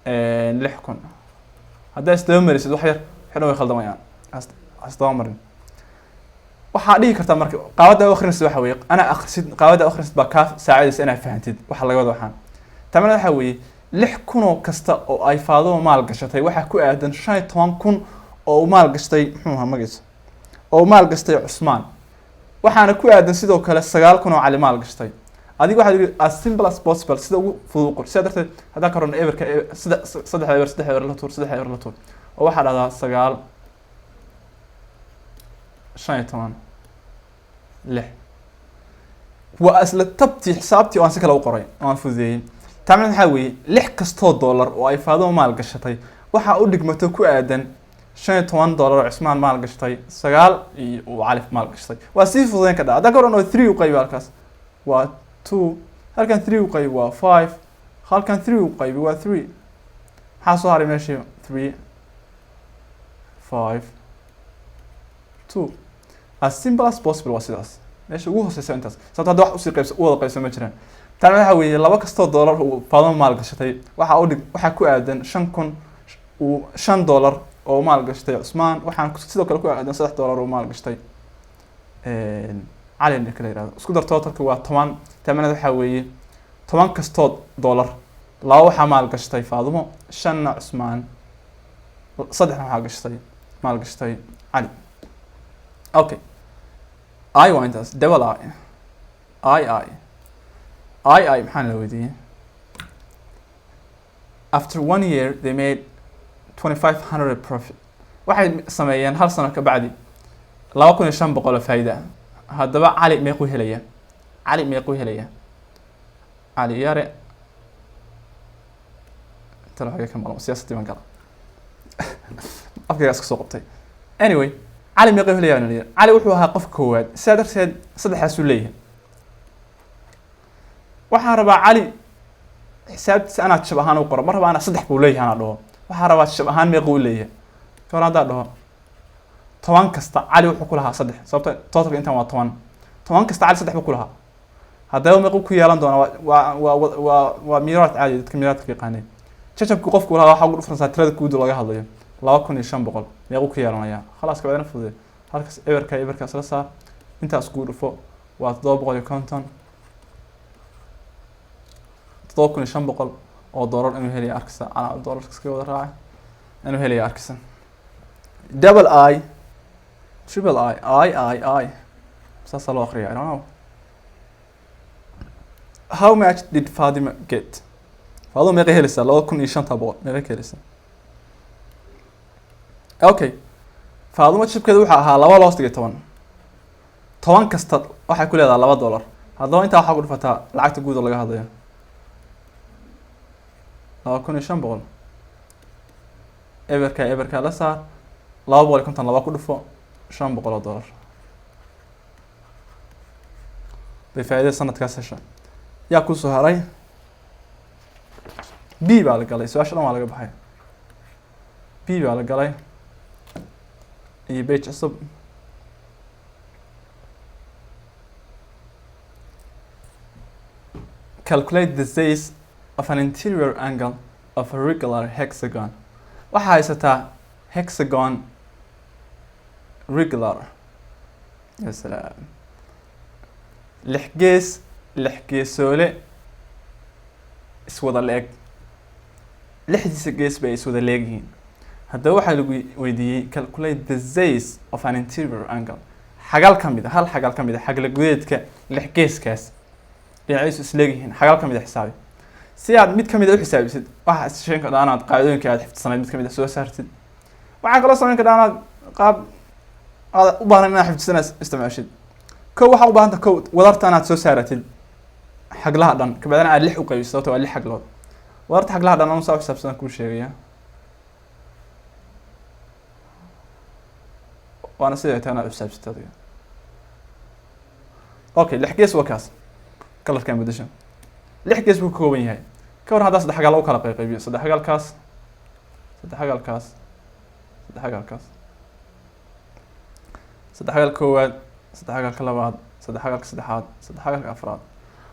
6,000. Haddaa isdaba marisid wax yar xidhan way khaldamayaan. Isdaba marin. Waxaa dhihi kartaa marka qaabadda u akhrinaysid waxa weeye, ana akhrisid qaabadda u akhrisid baa kaa saacidaysa inaad fahantid waxa laga wada. Waxaan tamana waxa weeye 6,000 oo kasta oo ay Faadimo maal gashatay waxaa ku aadan 15,000 oo uu maal gashtay, muxuu ahaa magaciisa, oo uu maal gashtay Cusmaan. Waxaana ku aadan sidoo kale 9,000 oo Cali maal gashtay. Adiga waxaad yidhi as simple as possible, sida ugu fudud u qor. Sidaa darteed haddaan ka rabno eberka, saddex eber, saddex eber la tuur, saddex eber la tuur, oo waxaa dhahdaa sagaal, 15, lix. Waa isla tabtii xisaabtii oo aan si kale u qoray oo aan fududeeyey. Taa macnaheed waxaa weeye lix kastoo dollar oo ay Faadimo maal gashatay waxaa u dhigmato ku aadan $15 oo Cusmaan maal gashtay, sagaal iyo uu Cali maal gashtay. Waa sii fududeyn kadhaa. Haddaan ka waran oo three u qaybi, halkaas waa two, halkan three u qaybi waa five, halkan three u qaybi waa three. Maxaa soo haray meeshii? Three, five, two. As simple as possible. Waa sidaas meesha ugu hooseysa intaas, sababto hadda wax usii qaybsa u wada qaybsan ma jiraan. Tan waxa weeye laba kastoo dollar uu Faadimo maal gashatay waxaa u dhig waxaa ku aadan 5,000 uu $5 oo maal gashtay Cusmaan. Waxaan sidoo kale ku aadan $3 oo maal gashtay Cali ninka la yihahdo. Isku dar, totalka waa 10. Taa waxaa weeye 10 kastoo dollar laba waxaa maal gashtay Faadimo, shanna Cusmaan, saddexna waxaa maal gashtay Cali. Okay, I waa intaas. Double I, I, I, I, I. Maxaan la weydiiyey? After one year they made 2500 profit. Waxay sameeyeen hal sano ka bacdi 2500 oo faa'iida ah. Haddaba Cali meequu helaya? Cali meequu helaya? Cali Yare talo xagee ka maqlo? Siyaasaddii baan gala, afkayga iska soo qabtay. Anyway, Cali meequu helaya baan yidhi. Cali wuxuu ahaa qofka koowaad, sidaa darteed saddexdaasuu leeyahay. Waxaan rabaa Cali xisaabtiisa anaad jab ahaan u qoro. Ma rabaa anaa saddex buu leeyahay anaa dhaho. Waxaan rabaa jab ahaan meequu u leeyahay. Kahor haddaa dhaho 10 kasta Cali wuxuu ku lahaa saddex, sababta totalka intan waa 10. 10 kasta Cali saddex buu ku lahaa. Haddaba meequu ku yeelan doona? Waa miiraad caadi, dadka miiraadka yaqaanay. Jajabku qofku lahaa waxaa ugu dhufanaysaa tirada guud oo laga hadlayo, 2500. Meequu ku yeelanayaa? Khalaas, kabacdina fudude. Halkaas eberka eberkaas la saar, intaas kuu dhufo, waa 750. $7,500 inuu helaya arkaysa. Calaa dollarka iskaga wada raaca inuu helaya arkaysa. Double I, triple I, I, I, I, saasaa loo aqriya, I don't know. How much did Fatima get? Fatima meeqay helaysaa? 2500 meeqay ka helaysaa? Okay, Fatima jabkeeda wuxuu ahaa laba loos dhigay 10. 10 kasta waxay ku leedahay $2. Haddaba intaa waxaa ku dhufataa lacagta guud oo laga hadlayo, 2500. Eberka eberka la saar, 250 laba ku dhufo, $500 bay faa'iidada sanadkaas hesha. Yaa kusoo haray? B baa la galay. Su-aasha dhan waa laga baxay. B baa la galay iyo page cusub. Calculate the size of an interior angle of a regular hexagon. Waxaa haysataa hexagon regular, ya salaam, lix gees, lix geesoole iswada la-eg, lixdiisa gees bay iswada leegyihiin. Haddaba waxaa lagu weydiiyey calculate the size of an interior angle, xagal ka mid a, hal xagal ka mid a xagla gudeedka lix geeskaas dhinacyadiisu isleegyihiin, xagal ka mid a xisaabi. Si aad mid ka mid a u xisaabisid, waxaa isheyn kadhaa inaad qaacidooyinka aad xifdisanayd mid ka mid a soo saartid. Waxaa kaloo samayn kadhaa inaad qaab aad u baahan inaad xifdisana isticmaashid. Kow, waxaa u baahanta kow wadarta inaad soo saaratid xaglaha dhan, kabacdina aad lix u qaybisid, sababto waa lix xaglood. Wadarta xaglaha dhan anu saa u xisaabsan kuu sheegaya, waana siday tahay inaad u xisaabsatid adiga. Okay, lix gees waa kaas. Kalarkan bedesha. Lix gees buu ka kooban yahay. Ka war haddaa saddex xagal u kala qaybiyo? Saddex xagalkaas, saddex xagalkaas, saddex xagalkaas, saddex xagal koowaad, saddex xagalka labaad, saddex xagalka saddexaad, saddex xagalka afraad.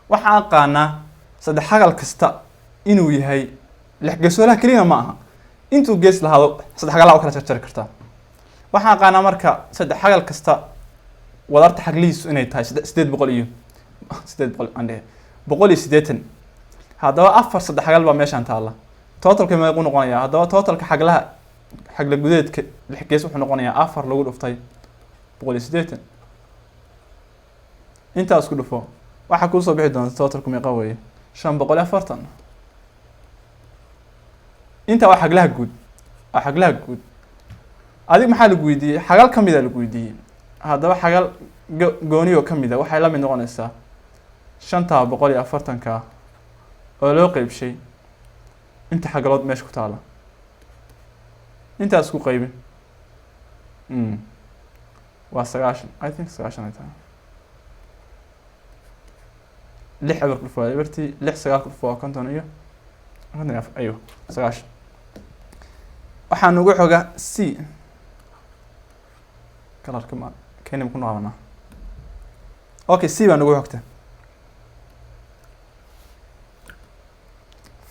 Waxaan aqaanaa saddex xagal kasta inuu yahay lix geesoolaha keliyana ma aha. Intuu gees lahaado saddex xagalaha u kala jarjari kartaa. Waxaan aqaanaa marka saddex xagal kasta wadarta xaglihiisu inay tahay 800 iyo 800 aan dhehe 180. Haddaba afar saddex xagal baa meeshaan taalla. Totalka meequu noqonayaa? Haddaba totalka xaglaha xagla gudeedka lix gees wuxuu noqonayaa afar lagu dhuftay 180. Intaas ku dhufo, waxaa kuusoo bixi doonta totalku meeqa weeye? 540. Intaa waa xaglaha guud, waa xaglaha guud. Adig maxaa lagu weydiiyey? Xagal ka mida lagu weydiiyey. Haddaba xagal gooniyo ka mida waxay la mid noqonaysaa 540-ka oo loo qeybshay inta xagalood meesha ku taala. Intaas ku qaybin waa 90, I think 90 ay tahay. Lix eber ku dhufo waa ebertii, lix sagaal ku dhufo waa konton iyo 54, ayo 90. Waxaa nugu xoga c kalarka ma keni ku noqonaa. Okay, c baa nugu xogta.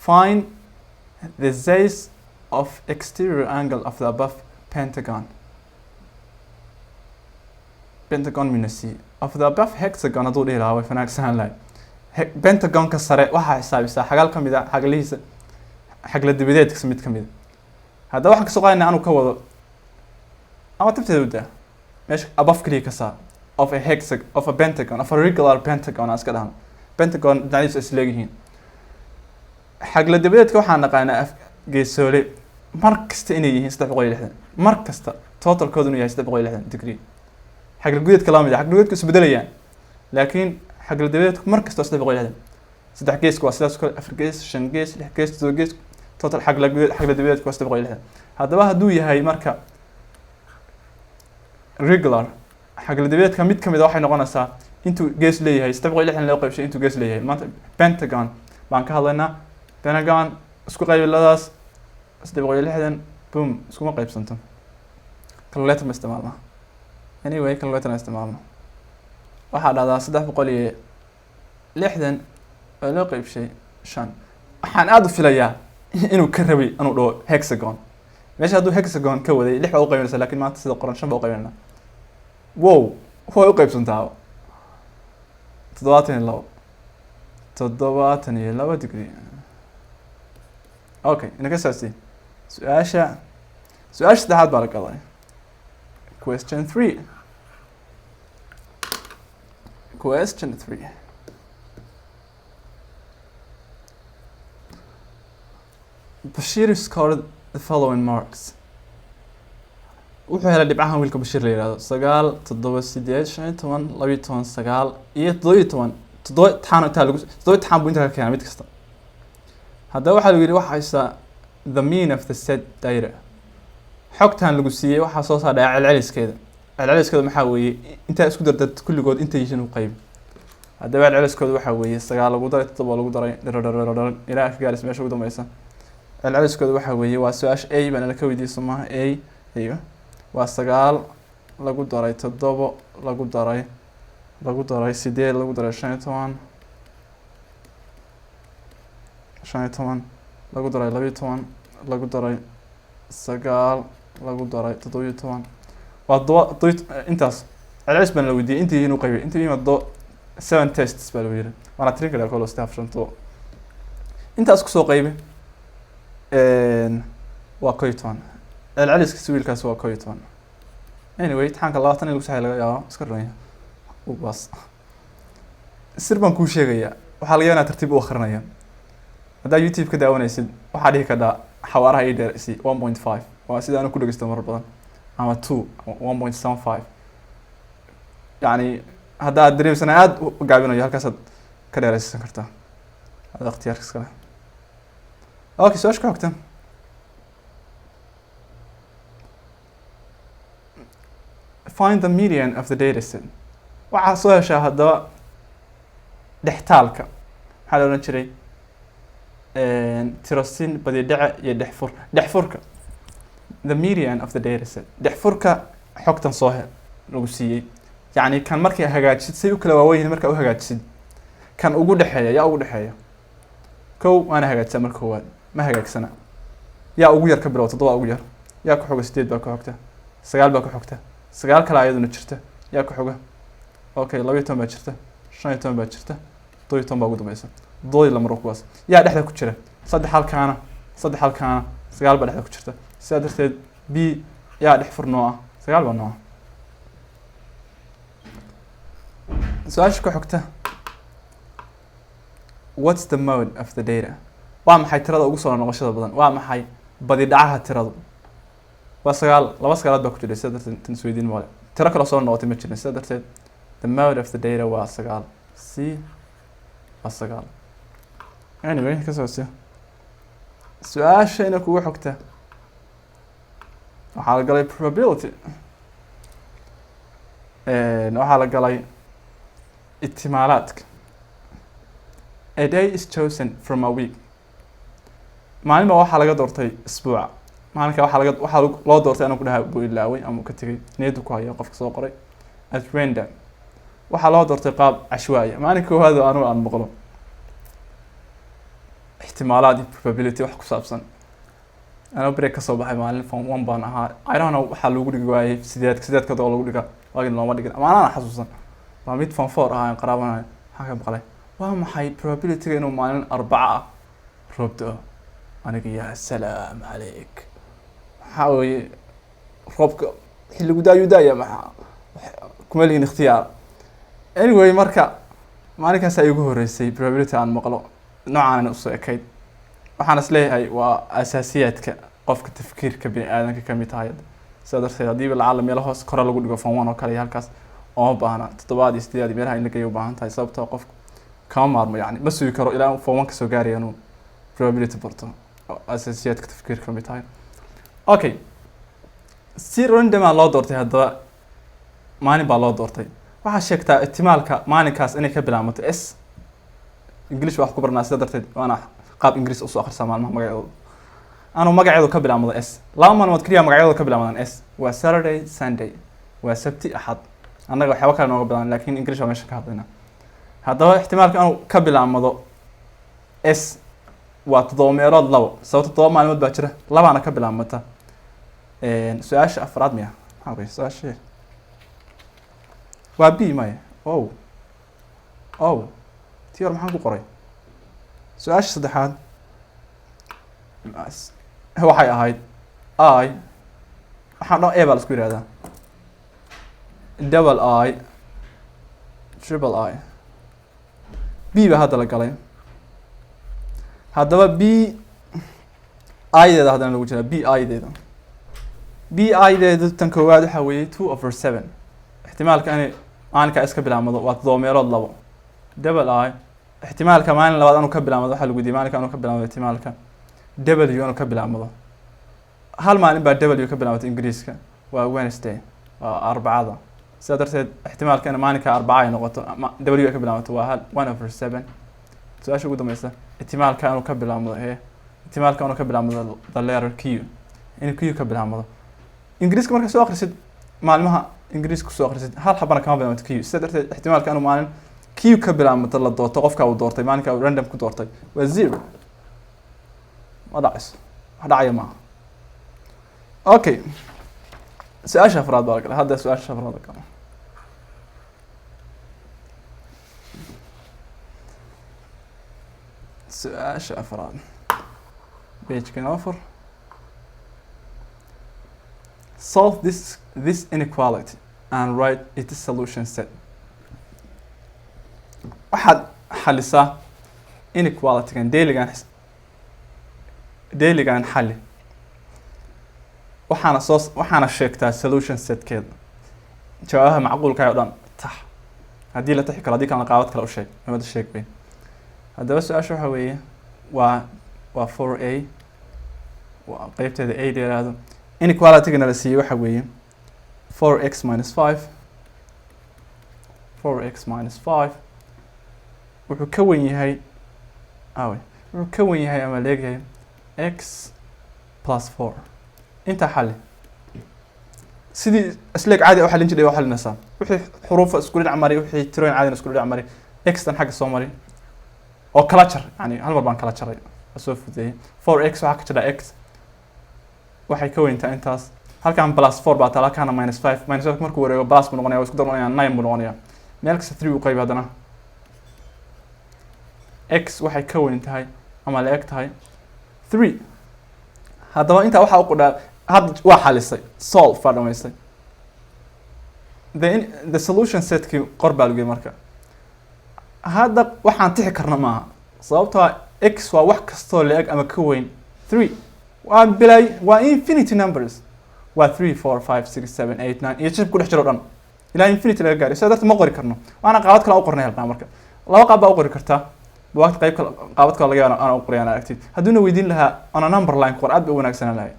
Find the size of exterior angle of the above pentagon. Pentagon mina c of the above hexagon hadduu dhihi lahaa way fanaagsanaan lahay. Pentagonka sare waxaa xisaabisaa xagal ka mid a xaglihiisa, xagla dibadeedkasa mid ka mid a. Haddaba waxaan kasoo qaadayna anuu ka wado ama tabteeda u daa meesha above keliya ka saar, of a hexag of a pentagon, of a regular pentagon aan iska dhahno, pentagon dhinacyadiisu is leegyihiin. Xagla dibadeedka waxaan naqaanaa af geesoole mar kasta inay yihiin 360, mar kasta totalkoodu inuu yahay 360 degree. Xagla gudeedka lama mid ah, xagla gudeedka isbedelayaan, laakiin xagla dibadeedku mar kasta waa 360. Saddex geesku waa sidaas kale, afar gees, shan gees, lix gees, toddoba gees, total xagla gudeed, xagla dibadeedku waa 360. Haddaba hadduu yahay marka regular, xagla dibadeedka mid ka mid a waxay noqonaysaa intuu gees leeyahay, 360 loo qaybshay intuu gees leeyahay. Maanta pentagon baan ka hadlaynaa. Pentagon isku qaybi ladaas 360, boom, iskuma qaybsanto. Calculator ma isticmaalna? Anyway, calculator ma isticmaalna. Waxaa dhahdaa 360 oo loo qaybshay shan. Waxaan aada u filayaa inuu ka rabay inuu dhaho hexagon. Meesha hadduu hexagon ka waday lix baa u qaybinaysa, lakin maanta sida qoran shan baa u qaybinayna. Wow, way u qaybsantaa, 72, 72 degree. Okay, inaka saasi su-aasha saddexaad baa la galay. Question three, question three. Bashir scored the following marks. Wuxuu helay dhibcahan wiilka Bashir la yihahdo: sagaal, toddoba, sideed, 15, 12, sagaal iyo 17. Toddoba itixaan intaa lagu, toddoba itixaan buu intaa ka keenay mid kasta. Haddaba waxaa lagu yidhi waxa haysaa the mean of the set data. Xogtan lagu siiyey waxaa soo saardhaa celceliskeeda. Celceliskeeda maxaa weeye? Intaa isku dardart kulligood intay yihiin u qayb. Haddaba celceliskooda waxaa weeye sagaal lagu daray toddoba lagu daray dhardhardhardhar ilaa ka gaaris meesha ugu dambeysa. Celceliskooda waxaa weeye, waa su-aasha a baa nala ka weydiiyey, soo maaha? A iyo waa sagaal lagu daray toddobo lagu daray sideed lagu daray 15, 15 lagu daray 12 lagu daray sagaal lagu daray 17, waa todoba todoba. Intaas celcelis baan la weydiiyey, intii yihiin u qaybiyay, intii yihiin waa seven tests baa lagu yiri, waana tirin karaa kolo saddex, afar, shan, todoba. Intaas kusoo qaybi waa 11. Celceliska wiilkaas waa 11. Anyway, imtixaanka 20 in lagu saxay laga yaabo, iska ronya bas. Sir baan kuu sheegayaa, waxaa laga yaabaa inaad tartiib u akrinaya. Haddaa YouTube ka daawanaysid, waxaa dhihi kadhaa xawaaraha ii dheer si 1.5, waa sida anu ku dhegeysto marar badan, ama 2, 1.75. Yacni haddaad dareemaysan aada u gaabinayo, halkaasaad ka dheeraysan kartaa, ada ikhtiyaarka iskale. Okay, su-aasha ku xigta. Find the median of the data set. Waxaa soo heshaa haddaba dhextaalka, maxaa la odhan jiray, tirasin, badidhace iyo dhexfur. Dhexfurka, the median of the data set, dhexfurka xogtan soo hel lagu siiyey. Yacni kan markay hagaajisid say u kala waawen yihiin, markaa u hagaajisid kan ugu dhexeeya, yaa ugu dhexeeya? Kow waana hagaajisaa marka koowaad, ma hagaagsana. Yaa ugu yar? Ka bilow, toddoba ugu yar. Yaa ku xoga? Sideed baa ku xogta, sagaal baa ku xogta, sagaal kale ayaduna jirta. Yaa ku xoga? Okay, 12 baa jirta, 15 baa jirta, 17 baa ugu dambeysa. Toddobadii lambar waa kuwaas. Yaa dhexda ku jira? Saddex halkaana, saddex halkaana, sagaal baa dhexda ku jirta. Sidaa darteed B yaa dhex fur noo ah? Sagaal baa noo ah. Su-aasha ku xigta: what's the mode of the data? Waa maxay tirada ugu soo noqoshada badan? Waa maxay badi dhacaha tiradu? Waa sagaal. Laba sagaalaad baa ku jira. Sidaa darteed tan isweydiin male, tiro kaloo soo noqotay ma jirin. Sidaa darteed the mode of the data waa sagaal. C waa sagaal. Anyway, ka soo si su-aasha ina kugu xogta waxaa la galay probability, waxaa la galay ihtimaalaadka. A day is chosen from a week. Maalin baa waxaa laga doortay isbuuca. Maalinka waxaa loo doortay, anuu ku dhaha buu ilaaway ama uu ka tegay, niyaddu ku haya qofka soo qoray. At random, waxaa loo doortay qaab cashwaaya. Maalin koowaad oo anugu aan maqlo ixtimaalaad iyo probability wax ku saabsan, anoo break kasoo baxay maalin, form one baan ahaa, I don't know waxaa lagu dhigi waayey sideed sideed oo lagu dhiga, waagin looma dhigin ama anaan xasuusan. Waa mid form four ahaa aan qaraabanayo, waxaan ka maqlay, waa maxay probability-ga inuu maalin Arbaca ah roob da'o? Aniga, yaa salaam calayk, maxaa weeye roobka xilligu daayuu daaya, maxaa kuma lihin ikhtiyaar. Anyway, marka maalinkaas ay igu horreysay probability aan maqlo noocaanan usoo ekayd. Waxaan is leeyahay waa asaasiyaadka qofka tafkiirka bini aadanka kamid tahay. Sidaa darteed haddiiba lacala meelo hoos kore lagu dhigo, form one oo kale iyo halkaas ooma baahna. Toddobaad iyo sideedaad iyo meelaha in la geeyo u baahan tahay, sababtoo qofku kama maarmo, yani ma sugi karo ilaa form one kasoo gaaraya inuu probability barto oo asaasiyaadka tafkiirka kamid tahay. Okay, si random aa loo doortay. Haddaba maalin baa loo doortay. Waxaa sheegtaa ihtimaalka maalinkaas inay ka bilaamato S. English baa wax ku baranaa, sida darteed waana qaab Ingiriis usoo akhrisaa maalmaha magacyadooda. Anuu magaceedu ka bilaamado S, laba maalmood keliya magacyadooda ka bilaamadaan S, waa Saturday, Sunday, waa Sabti, Axad. Annaga waxyaaba kale nooga bilaabaan, laakiin English baa meesha ka hadlaynaa. Haddaba ixtimaalka inuu ka bilaamado S waa toddoba meelood labo, sababto 7 maalmood baa jira, labaana ka bilaabmata. Su-aasha afraad miya? Maxaa wey su-aasha? Waa B maya? Oh, tii hore maxaan ku qoray? Su-aasha saddexaad waxay ahayd I, waxaan dhan A baa la isku yihahdaa, double I, triple I. B baa hadda la galay. Haddaba B I-deeda haddana lagu jiraa. B I-deeda, B I-deedu tan koowaad waxaa weeye 2/7. Ixtimaalka inay maalinka iska bilaabmado waa toddoba meelood labo. Double I, ixtimaalka maalin labaad anuu ka bilaabmado waxaa lagu weydiiyey maalinka anuu ka bilaabmado, ixtimaalka W anuu ka bilaabmado. Hal maalin baa W ka bilaabmata Ingiriiska, waa Wednesday, waa Arbacada. Sidaa darteed ixtimaalka in maalinka Arbaca ay noqoto ama W ay ka bilaabmato waa hal, 1/7. Su-aasha ugu dambeysa, ixtimaalka inuu ka bilaabmado ixtimaalka inuu ka bilaabmado the letter Q, inuu Q ka bilaabmado. Ingiriiska markaa soo akhrisid, maalmaha Ingiriiska kusoo akhrisid, hal xabana kama bilaabmato Q. Sidaa darteed ixtimaalka inuu maalin Q ka bilaabmato la doorto, qofka uu doortay maalinka uu random ku doortay, waa zero. Ma dhacayso, wax dhacaya maaha. Okay, su-aasha afraad baa la galay hadda. Su-aasha afraad la galay. Su-aasha afraad, page-kan afar. Solve this inequality and write its solution set. Waxaad xalisaa inequality-gan, dailigan, dailigan xali, waxaana sheegtaa solution setkeeda. Jawaabaha macquulka oo dhan tax haddii la taxi karo, haddii kalena qaabad kale u sheeg, amada sheeg weyn. Haddaba su-aasha waxaa weeye waa 4a, waa qeybteeda a la yihahdo. Inequality-gana la siiyey waxa weeye 4x minus 5, 4x minus 5 wuxuu ka wen yahay, awe, wuxuu ka wen yahay ama leegyahay x plus 4. Intaa xalli sidii isleeg caadi u xallin jiray waa xalinaysaa. Wixii xuruufa isku dhinac mari, wixii tirooyin caadina isku dhinac mari, x tan xagga soo mari oo kala jar. Yani hal mar baan kala jaray, waa soo fudeeyey. 4x waxaa ka jira x waxay ka weyntaa intaas. Halkan plus 4 baa taala, halkaana minus 5. Minus 5 markuu wareego plus buu noqonaya, waa isku darmanaya, 9 buu noqonaya. Meel kasta 3 u qayb haddana. X waxay ka weyn tahay ama la eg tahay 3. Haddaba intaa waxaa u qodhaa, hadda waa xalisay, solve baa dhamaystay. The solution setkii qor baa lagu yidhi. Marka hadda waxaan tixi karna maaha, sababtoo ah x waa wax kastoo la eg ama ka weyn 3, waa bilay, waa infinity numbers, waa 3, 4, 5, 6, 7, 8, 9 iyo jib ku dhex jiro dhan ilaa infinity laga gaariyo. Sidaa darteed ma qori karno, waana qaabad kale aan u qornay helnaa. Marka laba qaab baa u qori kartaa buwaagta, qayb kale, qaabad kale laga yaabo aan u qorayaan aragtid. Hadduuna weydiin lahaa on a number line qor, aad bay u wanaagsanaan lahay.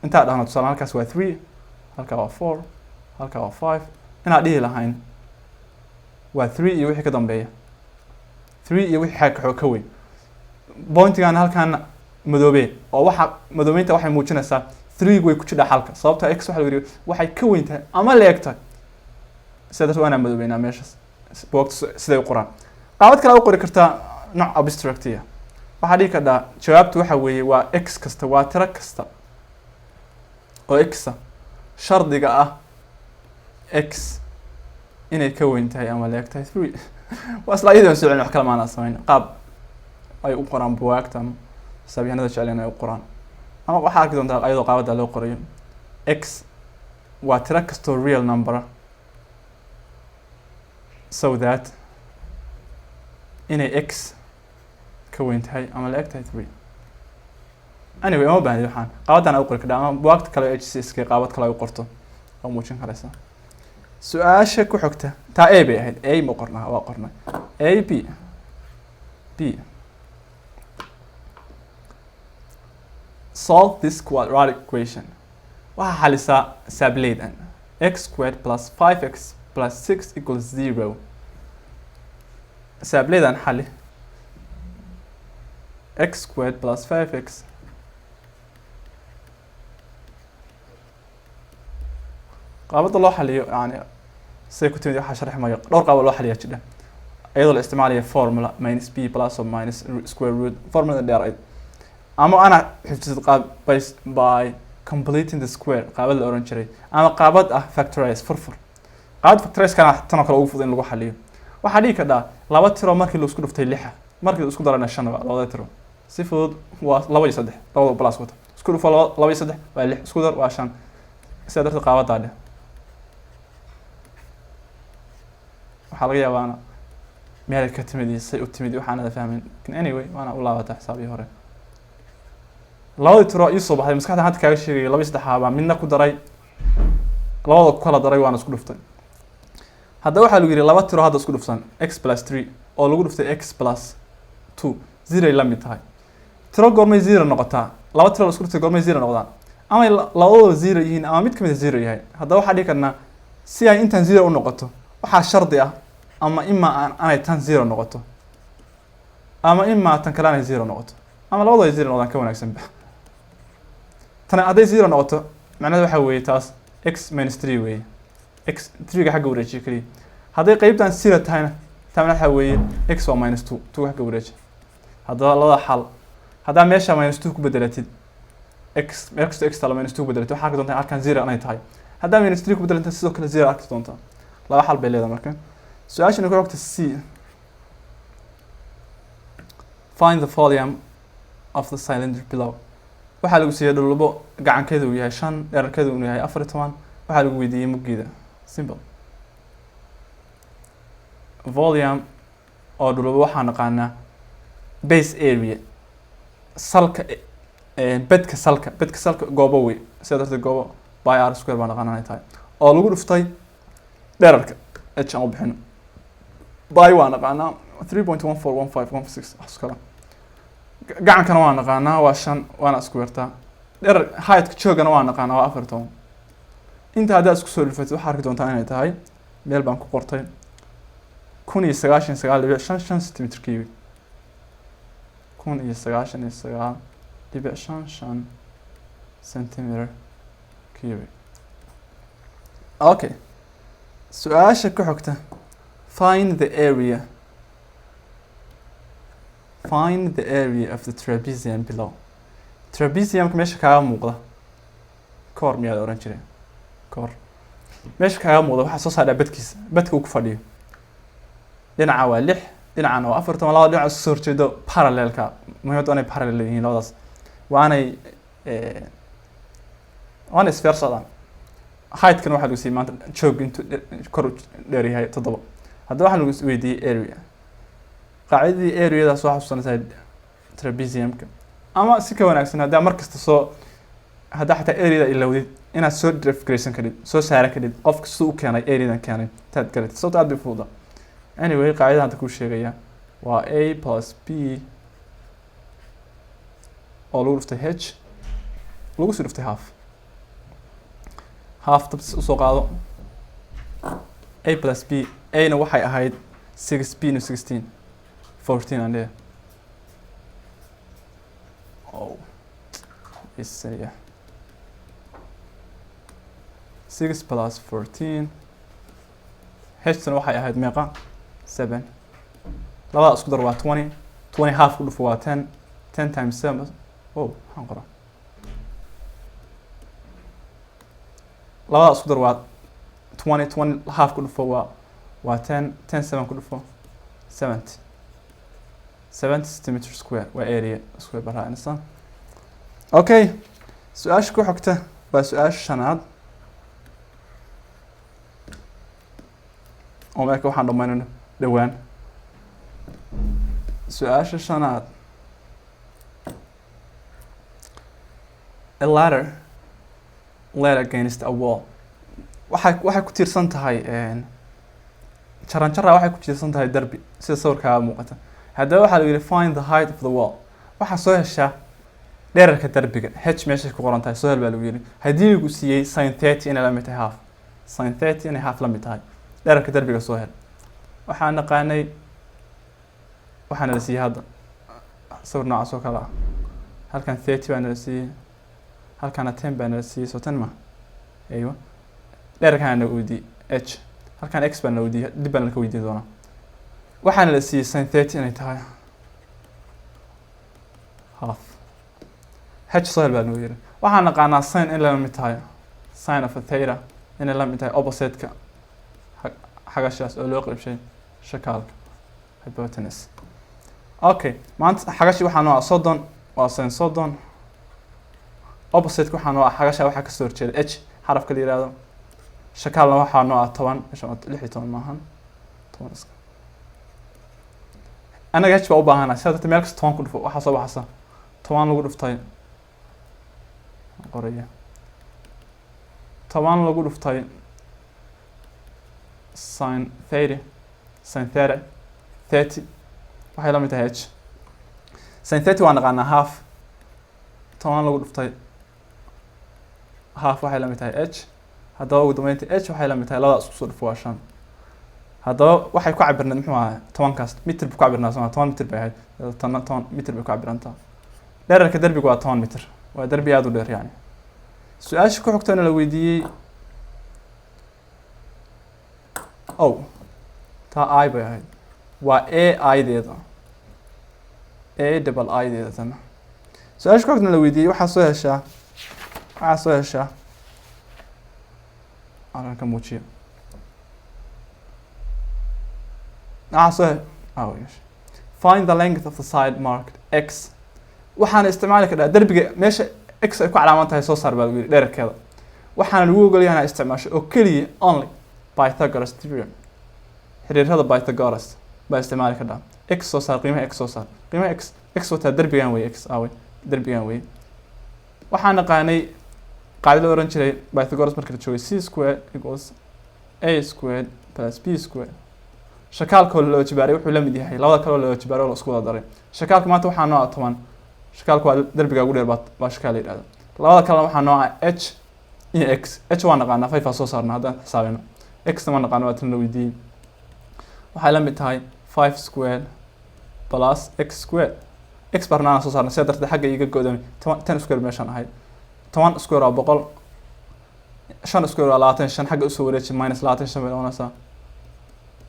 Intaa dhahno tusaale, halkaas waa 3, halkaa waa 4, halkaa waa 5, inaad dhihi lahayn waa 3 iyo wixii ka dambeeya, 3 iyo wixii xagga kaxoo ka weyn. Pointigan halkaan madoobee oo waxa madoobeynta waxay muujinaysaa 3 way ku jidhaa xalka, sababta x waxa lagu yidhi waxay ka weyn tahay ama la eg tahay. Sidaa darteed waa inaan madoobeynaa meeshaas buugta siday u qoraan. Qaabad kale u qori kartaa, nooc abstractiya, waxaa dhihi kartaa jawaabtu waxa weeye waa x kasta, waa tiro kasta oo x ah, shardiga ah x inay ka weyn tahay ama la eg tahay 3. Waa isla iyadoo soo celin, wax kale maanaa samayn. Qaab ay u qoraan buwaagta ama xisaabyahanada jecleen ay u qoraan, ama waxaa arki doontaa ayadoo qaabada loo qorayo: x waa tiro kastoo real number ah so that inay x ka weyn tahay ama la eg tahay 3. Anyway, uma baahni, waxaan qaabadan ay u qori kardhaa ama buwaagta kale HCS k qaabad kale ay u qorto oo muujin karaysa. Su-aasha ku xigta taa a bay ahayd. A ma qornaa? Waa qornay. A, b, b. Solve this quadratic equation. Waxaa xalisaa sableydan: x squared plus 5x plus 6 equals 0. Sableydan xali. X squared plus 5x, qaabada loo xaliyo, yani siday ku timid waxaa sharxi mayo. Dhowr qaabo loo xaliyaa jidha, iyadoo la isticmaalaya formula minus b plus or minus square root, formula dheer ayd, ama ana xifdisid qaab by completing the square qaabad la oran jiray, ama qaabad ah factorize, furfur. Qaabad factorize kana tan oo kale ugu fudud in lagu xaliyo. Waxaa dhihi kardhaa laba tiro markii la isku dhuftay lixa, markii la isku darana shan, waa labada tiro si fudud, waa laba iyo saddex, labada plus wata. Isku dhufo laba, laba iyo saddex waa lix, isku dar waa shan. Sidaa darteed qaabadaa dheh. Waxaa laga yaabaana meelay ka timid iyo say u timid iyo waxaanada fahmin. Anyway, waana u laabataa xisaabihii hore. Labadii tiro ii soo baxday maskaxda hadda kaaga sheegaya, laba iyo saddexaa baa midna ku daray, labada ku kala daray, waana isku dhuftay. Haddaba waxaa lagu yidhi laba tiro hadda isku dhufsan, x plus 3 oo lagu dhuftay x plus 2, zero ay la mid tahay. Tiro goormay zero noqotaa? Laba tiro la isku dhuftay goormay zero noqdaan? Ama labadooda zero yihiin ama mid kamid a zero yahay. Haddaba waxaa dhihi karnaa si ay intan zero u noqoto waxaa shardi ah ama imaa aan anay tan zero noqoto, ama imaa tan kale anay zero noqoto, ama labadooda ay zero noqdaan ka wanaagsanba. Tan hadday zero noqoto, macnaheedu waxaa weeye taas x minus 3 weeye, x 3-ga xagga wareejiyo keliya. Hadday qeybtan zero tahayna, taa macnaheedu waxaa weeye x waa minus 2, 2 xagga wareeji. Haddaba labada xal, haddaa meesha minus 2 ku bedelatid x, meel kastoo x taalo minus 2 ku bedelatid, waxaa arki doontaa halkan zero inay tahay. Haddaa minus 3 ku bedelatid, sidoo kale zero arki doontaa. Laba xal bay leedahay. Marka su-aashana ku xigta c, find the volume of the cylinder below. Waxaa lagu siiyey dhulbo gacankeedu uu yahay 5, dherarkeedu uu yahay 14. Waxaa lagu weydiiyey muggeeda. Simple. Volume oo dhulbo waxaa naqaanaa base area, salka, bedka salka, bedka salka goobo wey. Sidaa darteed goobo pi r square baa naqaanaa inay tahay, oo lagu dhuftay dherarka h aan u bixino. Pi waa naqaanaa, 3.141516 wax kale. Gacankana waa naqaanaa, waa 5, waana isku yartaa. Dherar, heightka, joogana waa naqaanaa, waa 14. Inta haddaad isku soo dhufatid, waxaa arki doontaa inay tahay, meel baan ku qortay, 1099.55 centimeter cubic, 1099.55 centimeter cubic. Okay, su-aasha ku xigta, find the area, find the area of the trapezium below. Trapeziumka meesha kaaga muuqda, koor miyaa la oran jiray? Koor meesha kaaga muuqda waxaa soo saadhaa bedkiisa, bedka uu ku fadhiyo. Dhinaca waa 6, Dhinacan waa 14, labada dhinac iska soo horjeedo parallelka. Muhiimadda waa inay parallel yihiin labadaas, waanay isfeer socdaan. Heightkan waxaa lagu siiyey maanta joog intuu kor u dheer yahay, 7. Haddaba waxaa lagu weydiiyey area. Qaacidadii areadaas soo xasuusanaysaa, trapeziumka, ama si ka wanaagsan haddaa mar kasta soo haddaa xataa areada ilowdid, inaad soo derive garaysan karid, soo saaran karid qofka siduu u keenay areadan keenay intaad garatid, sababto aad bay fududa. Anyway, qaacidada hadda kuu sheegaya waa a plus b oo lagu dhuftay h, lagu sii dhuftay half. Half tabtis usoo qaado. A plus b, a na waxay ahayd 6, b na 16, 14 aan leeyahay. Oh, isaya 6 plus 14. H-tana waxay ahayd meeqa? 7. Labada isku dar waa 20. 20 half ku dhufo waa 10. 10 times 7. Oh, maxaan qoraa? Labada isku dar waa 20. 20 half ku dhufo waa 10. 10 7 ku dhufo, 70. 70 centimeter square waa area square baa raacinaysaa. Okay, su-aasha ku xigta waa su-aasha shanaad oo marka waxaan dhamaynayno dhowaan. Su-aasha shanaad: a ladder lean against a wall. Waxay ku tiirsan tahay jaranjara, waxay ku tiirsan tahay derbi, sida sawirkaa muuqata. Haddaba waxaa lagu yidhi, find the height of the wall. Waxaa soo heshaa dherarka derbiga, h meeshay ku qoran tahay soo hel baa lagu yidhi. Haddii lagu siiyey sin 30 inay la mid tahay half, sin 30 inay half la mid tahay, dherarka derbiga soo hel. Waxaan naqaanay, waxaana la siiyey hadda sawir noocaas oo kale ah. Halkan 30 baa nala siiyey, halkana 10 baa nala siiyey. Soo 10 ma aywa? Dherarkaana na weydiiyey h, halkan x baa na weydiiyey, dib baan laka weydiin doonaa. Waxaana la siiyey sin 30 inay tahay half, h soo hel baa nagu yiri. Waxaan naqaanaa sin in la mid tahay, sin of a theta inay la mid tahay opposite-ka xagashaas oo loo qeybshay shakaalka, hypotenuse. Okay, maanta xagashi waxaa noo ah 30, waa sin 30. Opposite waxaa noo ah xagasha waxaa kasoo horjeeda, h xarafka la yihahdo. Shakaalna waxaa noo ah 10. Meeshan waa 16 maahan, 10 iska. Annaga h baa u baahana, sidaa darteed meel kasta 10 ku dhufo. Waxaa soo baxasa 10 lagu dhuftay, qoraya, 10 lagu dhuftay sin 30, sin 30 waxay la mid tahay h. Sin 30 waa naqaanaa, half. 10 lagu dhuftay half waxay la mid tahay h. Haddaba ugu dambeynta h waxay la mid tahay, labada isku soo dhufo waa 5. Haddaba waxay ku cabirneed, muxuu ahaa 10-kaas? Mitir bu ku cabirnaa soma? 10 mitir bay ahayd. Tanna 10 mitir bay ku cabirantaa. Dherarka derbiga waa 10 mitir, waa derbi aada u dheer yani. Su-aasha ku xigtana la weydiiyey, oh, taa i bay ahayd, waa a i-deeda, a double i-deeda tana. Su-aasha ku xigtana la weydiiyey, waxaa soo heshaa halkan ka muujiyo, waxaa soo he oh, yes. Find the length of the side marked x. Waxaana isticmaali kartaa derbiga meesha x ay ku calaaman tahay soo saar baa lagu yidhi dherarkeeda. Waxaana lagu ogolyahay inaad isticmaasho oo keliya only Pythagoras theorem, xiriirada Pythagoras baa isticmaali kartaa. X soo saar, qiimaha x soo saar, qiimaha x. X wataa, derbigan wey. X aawey? Derbigan wey. Waxaan naqaanay qaacida la oran jiray Pythagoras marka la joogay, c square equals a squared plus b square. Shakaalkoo loo jibaaray wuxuu la mid yahay labada kaloo loo jibaaray oo la isku wada daray. Shakaalka maanta waxaa noo ah 10. Shakaalku waa derbiga ugu dheer baa shakaal la yidhahda. Labada kalena waxaa noo ah h iyo x. H waa naqaanaa, 5 aa soo saarna haddaan xisaabino. X na ma naqaano, waa tan la weydiiyey. Waxay la mid tahay 5 square plus x square. X baa rabnaa soo saarna, sidaa darteed xagga iiga go'dami 10, 10 square meeshaan ahayd. 10 square waa 100, 5 square waa 25. Xagga usoo wareeji, minus 25 bay noqonaysaa.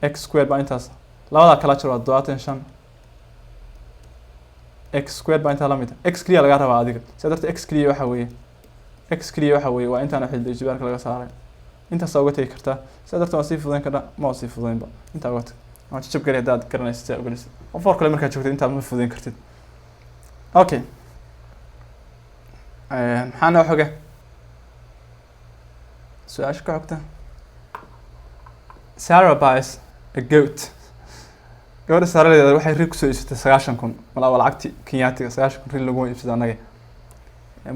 X square baa intaas, labadaa kala jir, waa 75. X square baa intaa la mid ah. X keliya lagaa rabaa adiga, sidaa darteed x keliya waxa weeye, x keliya waxa weeye waa intaan xidid jibaarka laga saaray. Intaasaa uga tegi kartaa. Sidaa darteed waa sii fududayn kartaa, ma waa sii fududaynba, intaa uga tag. Waa jajab geli haddaad garanaysid si aad ugelisid. Four kale markaad joogtid intaad ma fududeyn kartid. Okay, maxaa noo xoga? Su-aasha ka xogta: Sarah buys a goat. Gabadha Sarah leedahay waxay ri kusoo iibsatay 90,000. Malaa waa lacagti Kenyaatiga. 90,000 ri laguma iibsado annaga.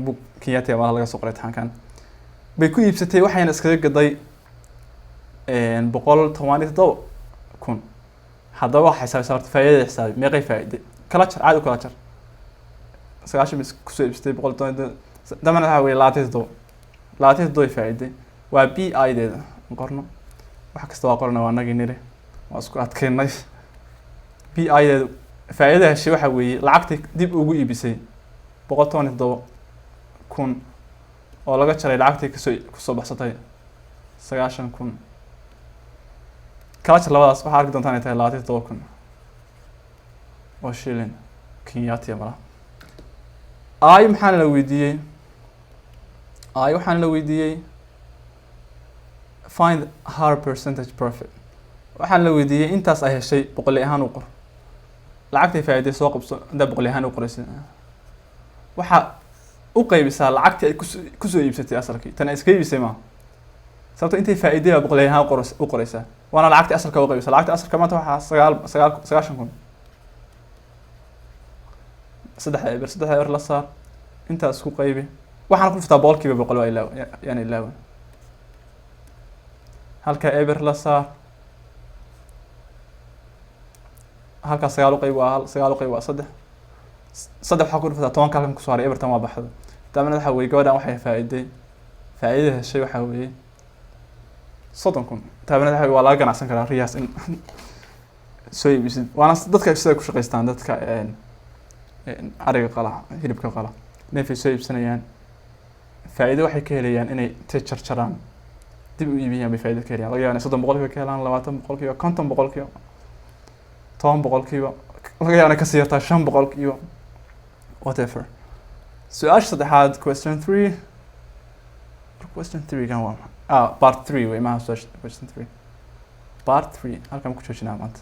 Bug Kenyaatiga malaha laga soo qoray. Imtixaankan bay ku iibsatay, waxayna iskaga gaday 117,000. Haddaba waxay xisaabisa horta faa'iidada. Xisaabi meeqay faa'iiday. Kala jar, caadi u kala jar. 90 bay kusoo iibsatay, 117 damana waxaa weye 27. 27 ay faa'iiday waa PI deeda. Aan qorno, wax kasta waa qorna, waa anagii niri waa isku adkeynay. PI deedu, faa'iidada heshay, waxaa weeye lacagtay dib ugu iibisay 117,000 oo laga jaray lacagtay kasoo baxsatay 90,000. Kala jar labadaas, waxaa arki doontaa inay tahay 27,000 oo shilin Kenyaatiya malaha. I maxaana la weydiiyey? I waxaana la weydiiyey find her percentage profit. Waxaan la weydiiyey intaas ay heshay boqoli ahaan u qor. Lacagtay faa'iiday soo qabso. Intaa boqoli ahaan u qoraysa, waxaa u qaybisaa lacagtii ay kusoo iibsatay asalkii. Tan ay iska iibisay maaha, sababto intay faa'iiday baa boqoli ahaan u qoraysaa, waana lacagtii asalka u qaybisaa. Lacagta asalka maanta waxaa sagaal sagaal 90,000. Saddexda eber, saddexda eber la saar, intaas isku qaybi. Waxaan ku dhuftaa 100%, waa ilaawa, yaan ilaawan. Halka eber la saar, halkaa sagaal u qayb waa hal, sagaal u qayb waa saddex. Saddex waxaa ku dhuftaa 10-ka halkan kusoo haray. Ebertan waa baxda. Daamana waxaa weye gabadhan waxay faa'iiday, faa'iidada heshay waxaa weeye 30,000. Taabana waxa waa laga ganacsan karaa riyaas in soo iibisid, waana dadka sida ku shaqaystaan. Dadka ariga qala, hilibka qala, neefay soo iibsanayaan, faa'iido waxay ka helayaan inay intay jarjaraan dib u iibiyaan bay faa'iido ka helayaan. Laga yaaba inay 30% ka helaan, 20%, 50%, 10%, laga yaaba inay kasii yartaa 5%, whatever. Su-aasha saddexaad, question three. Question three kan waa maxay? Ah, part three wey, maaha su-aasha question three, part three. Halkan ku joojinaa maanta.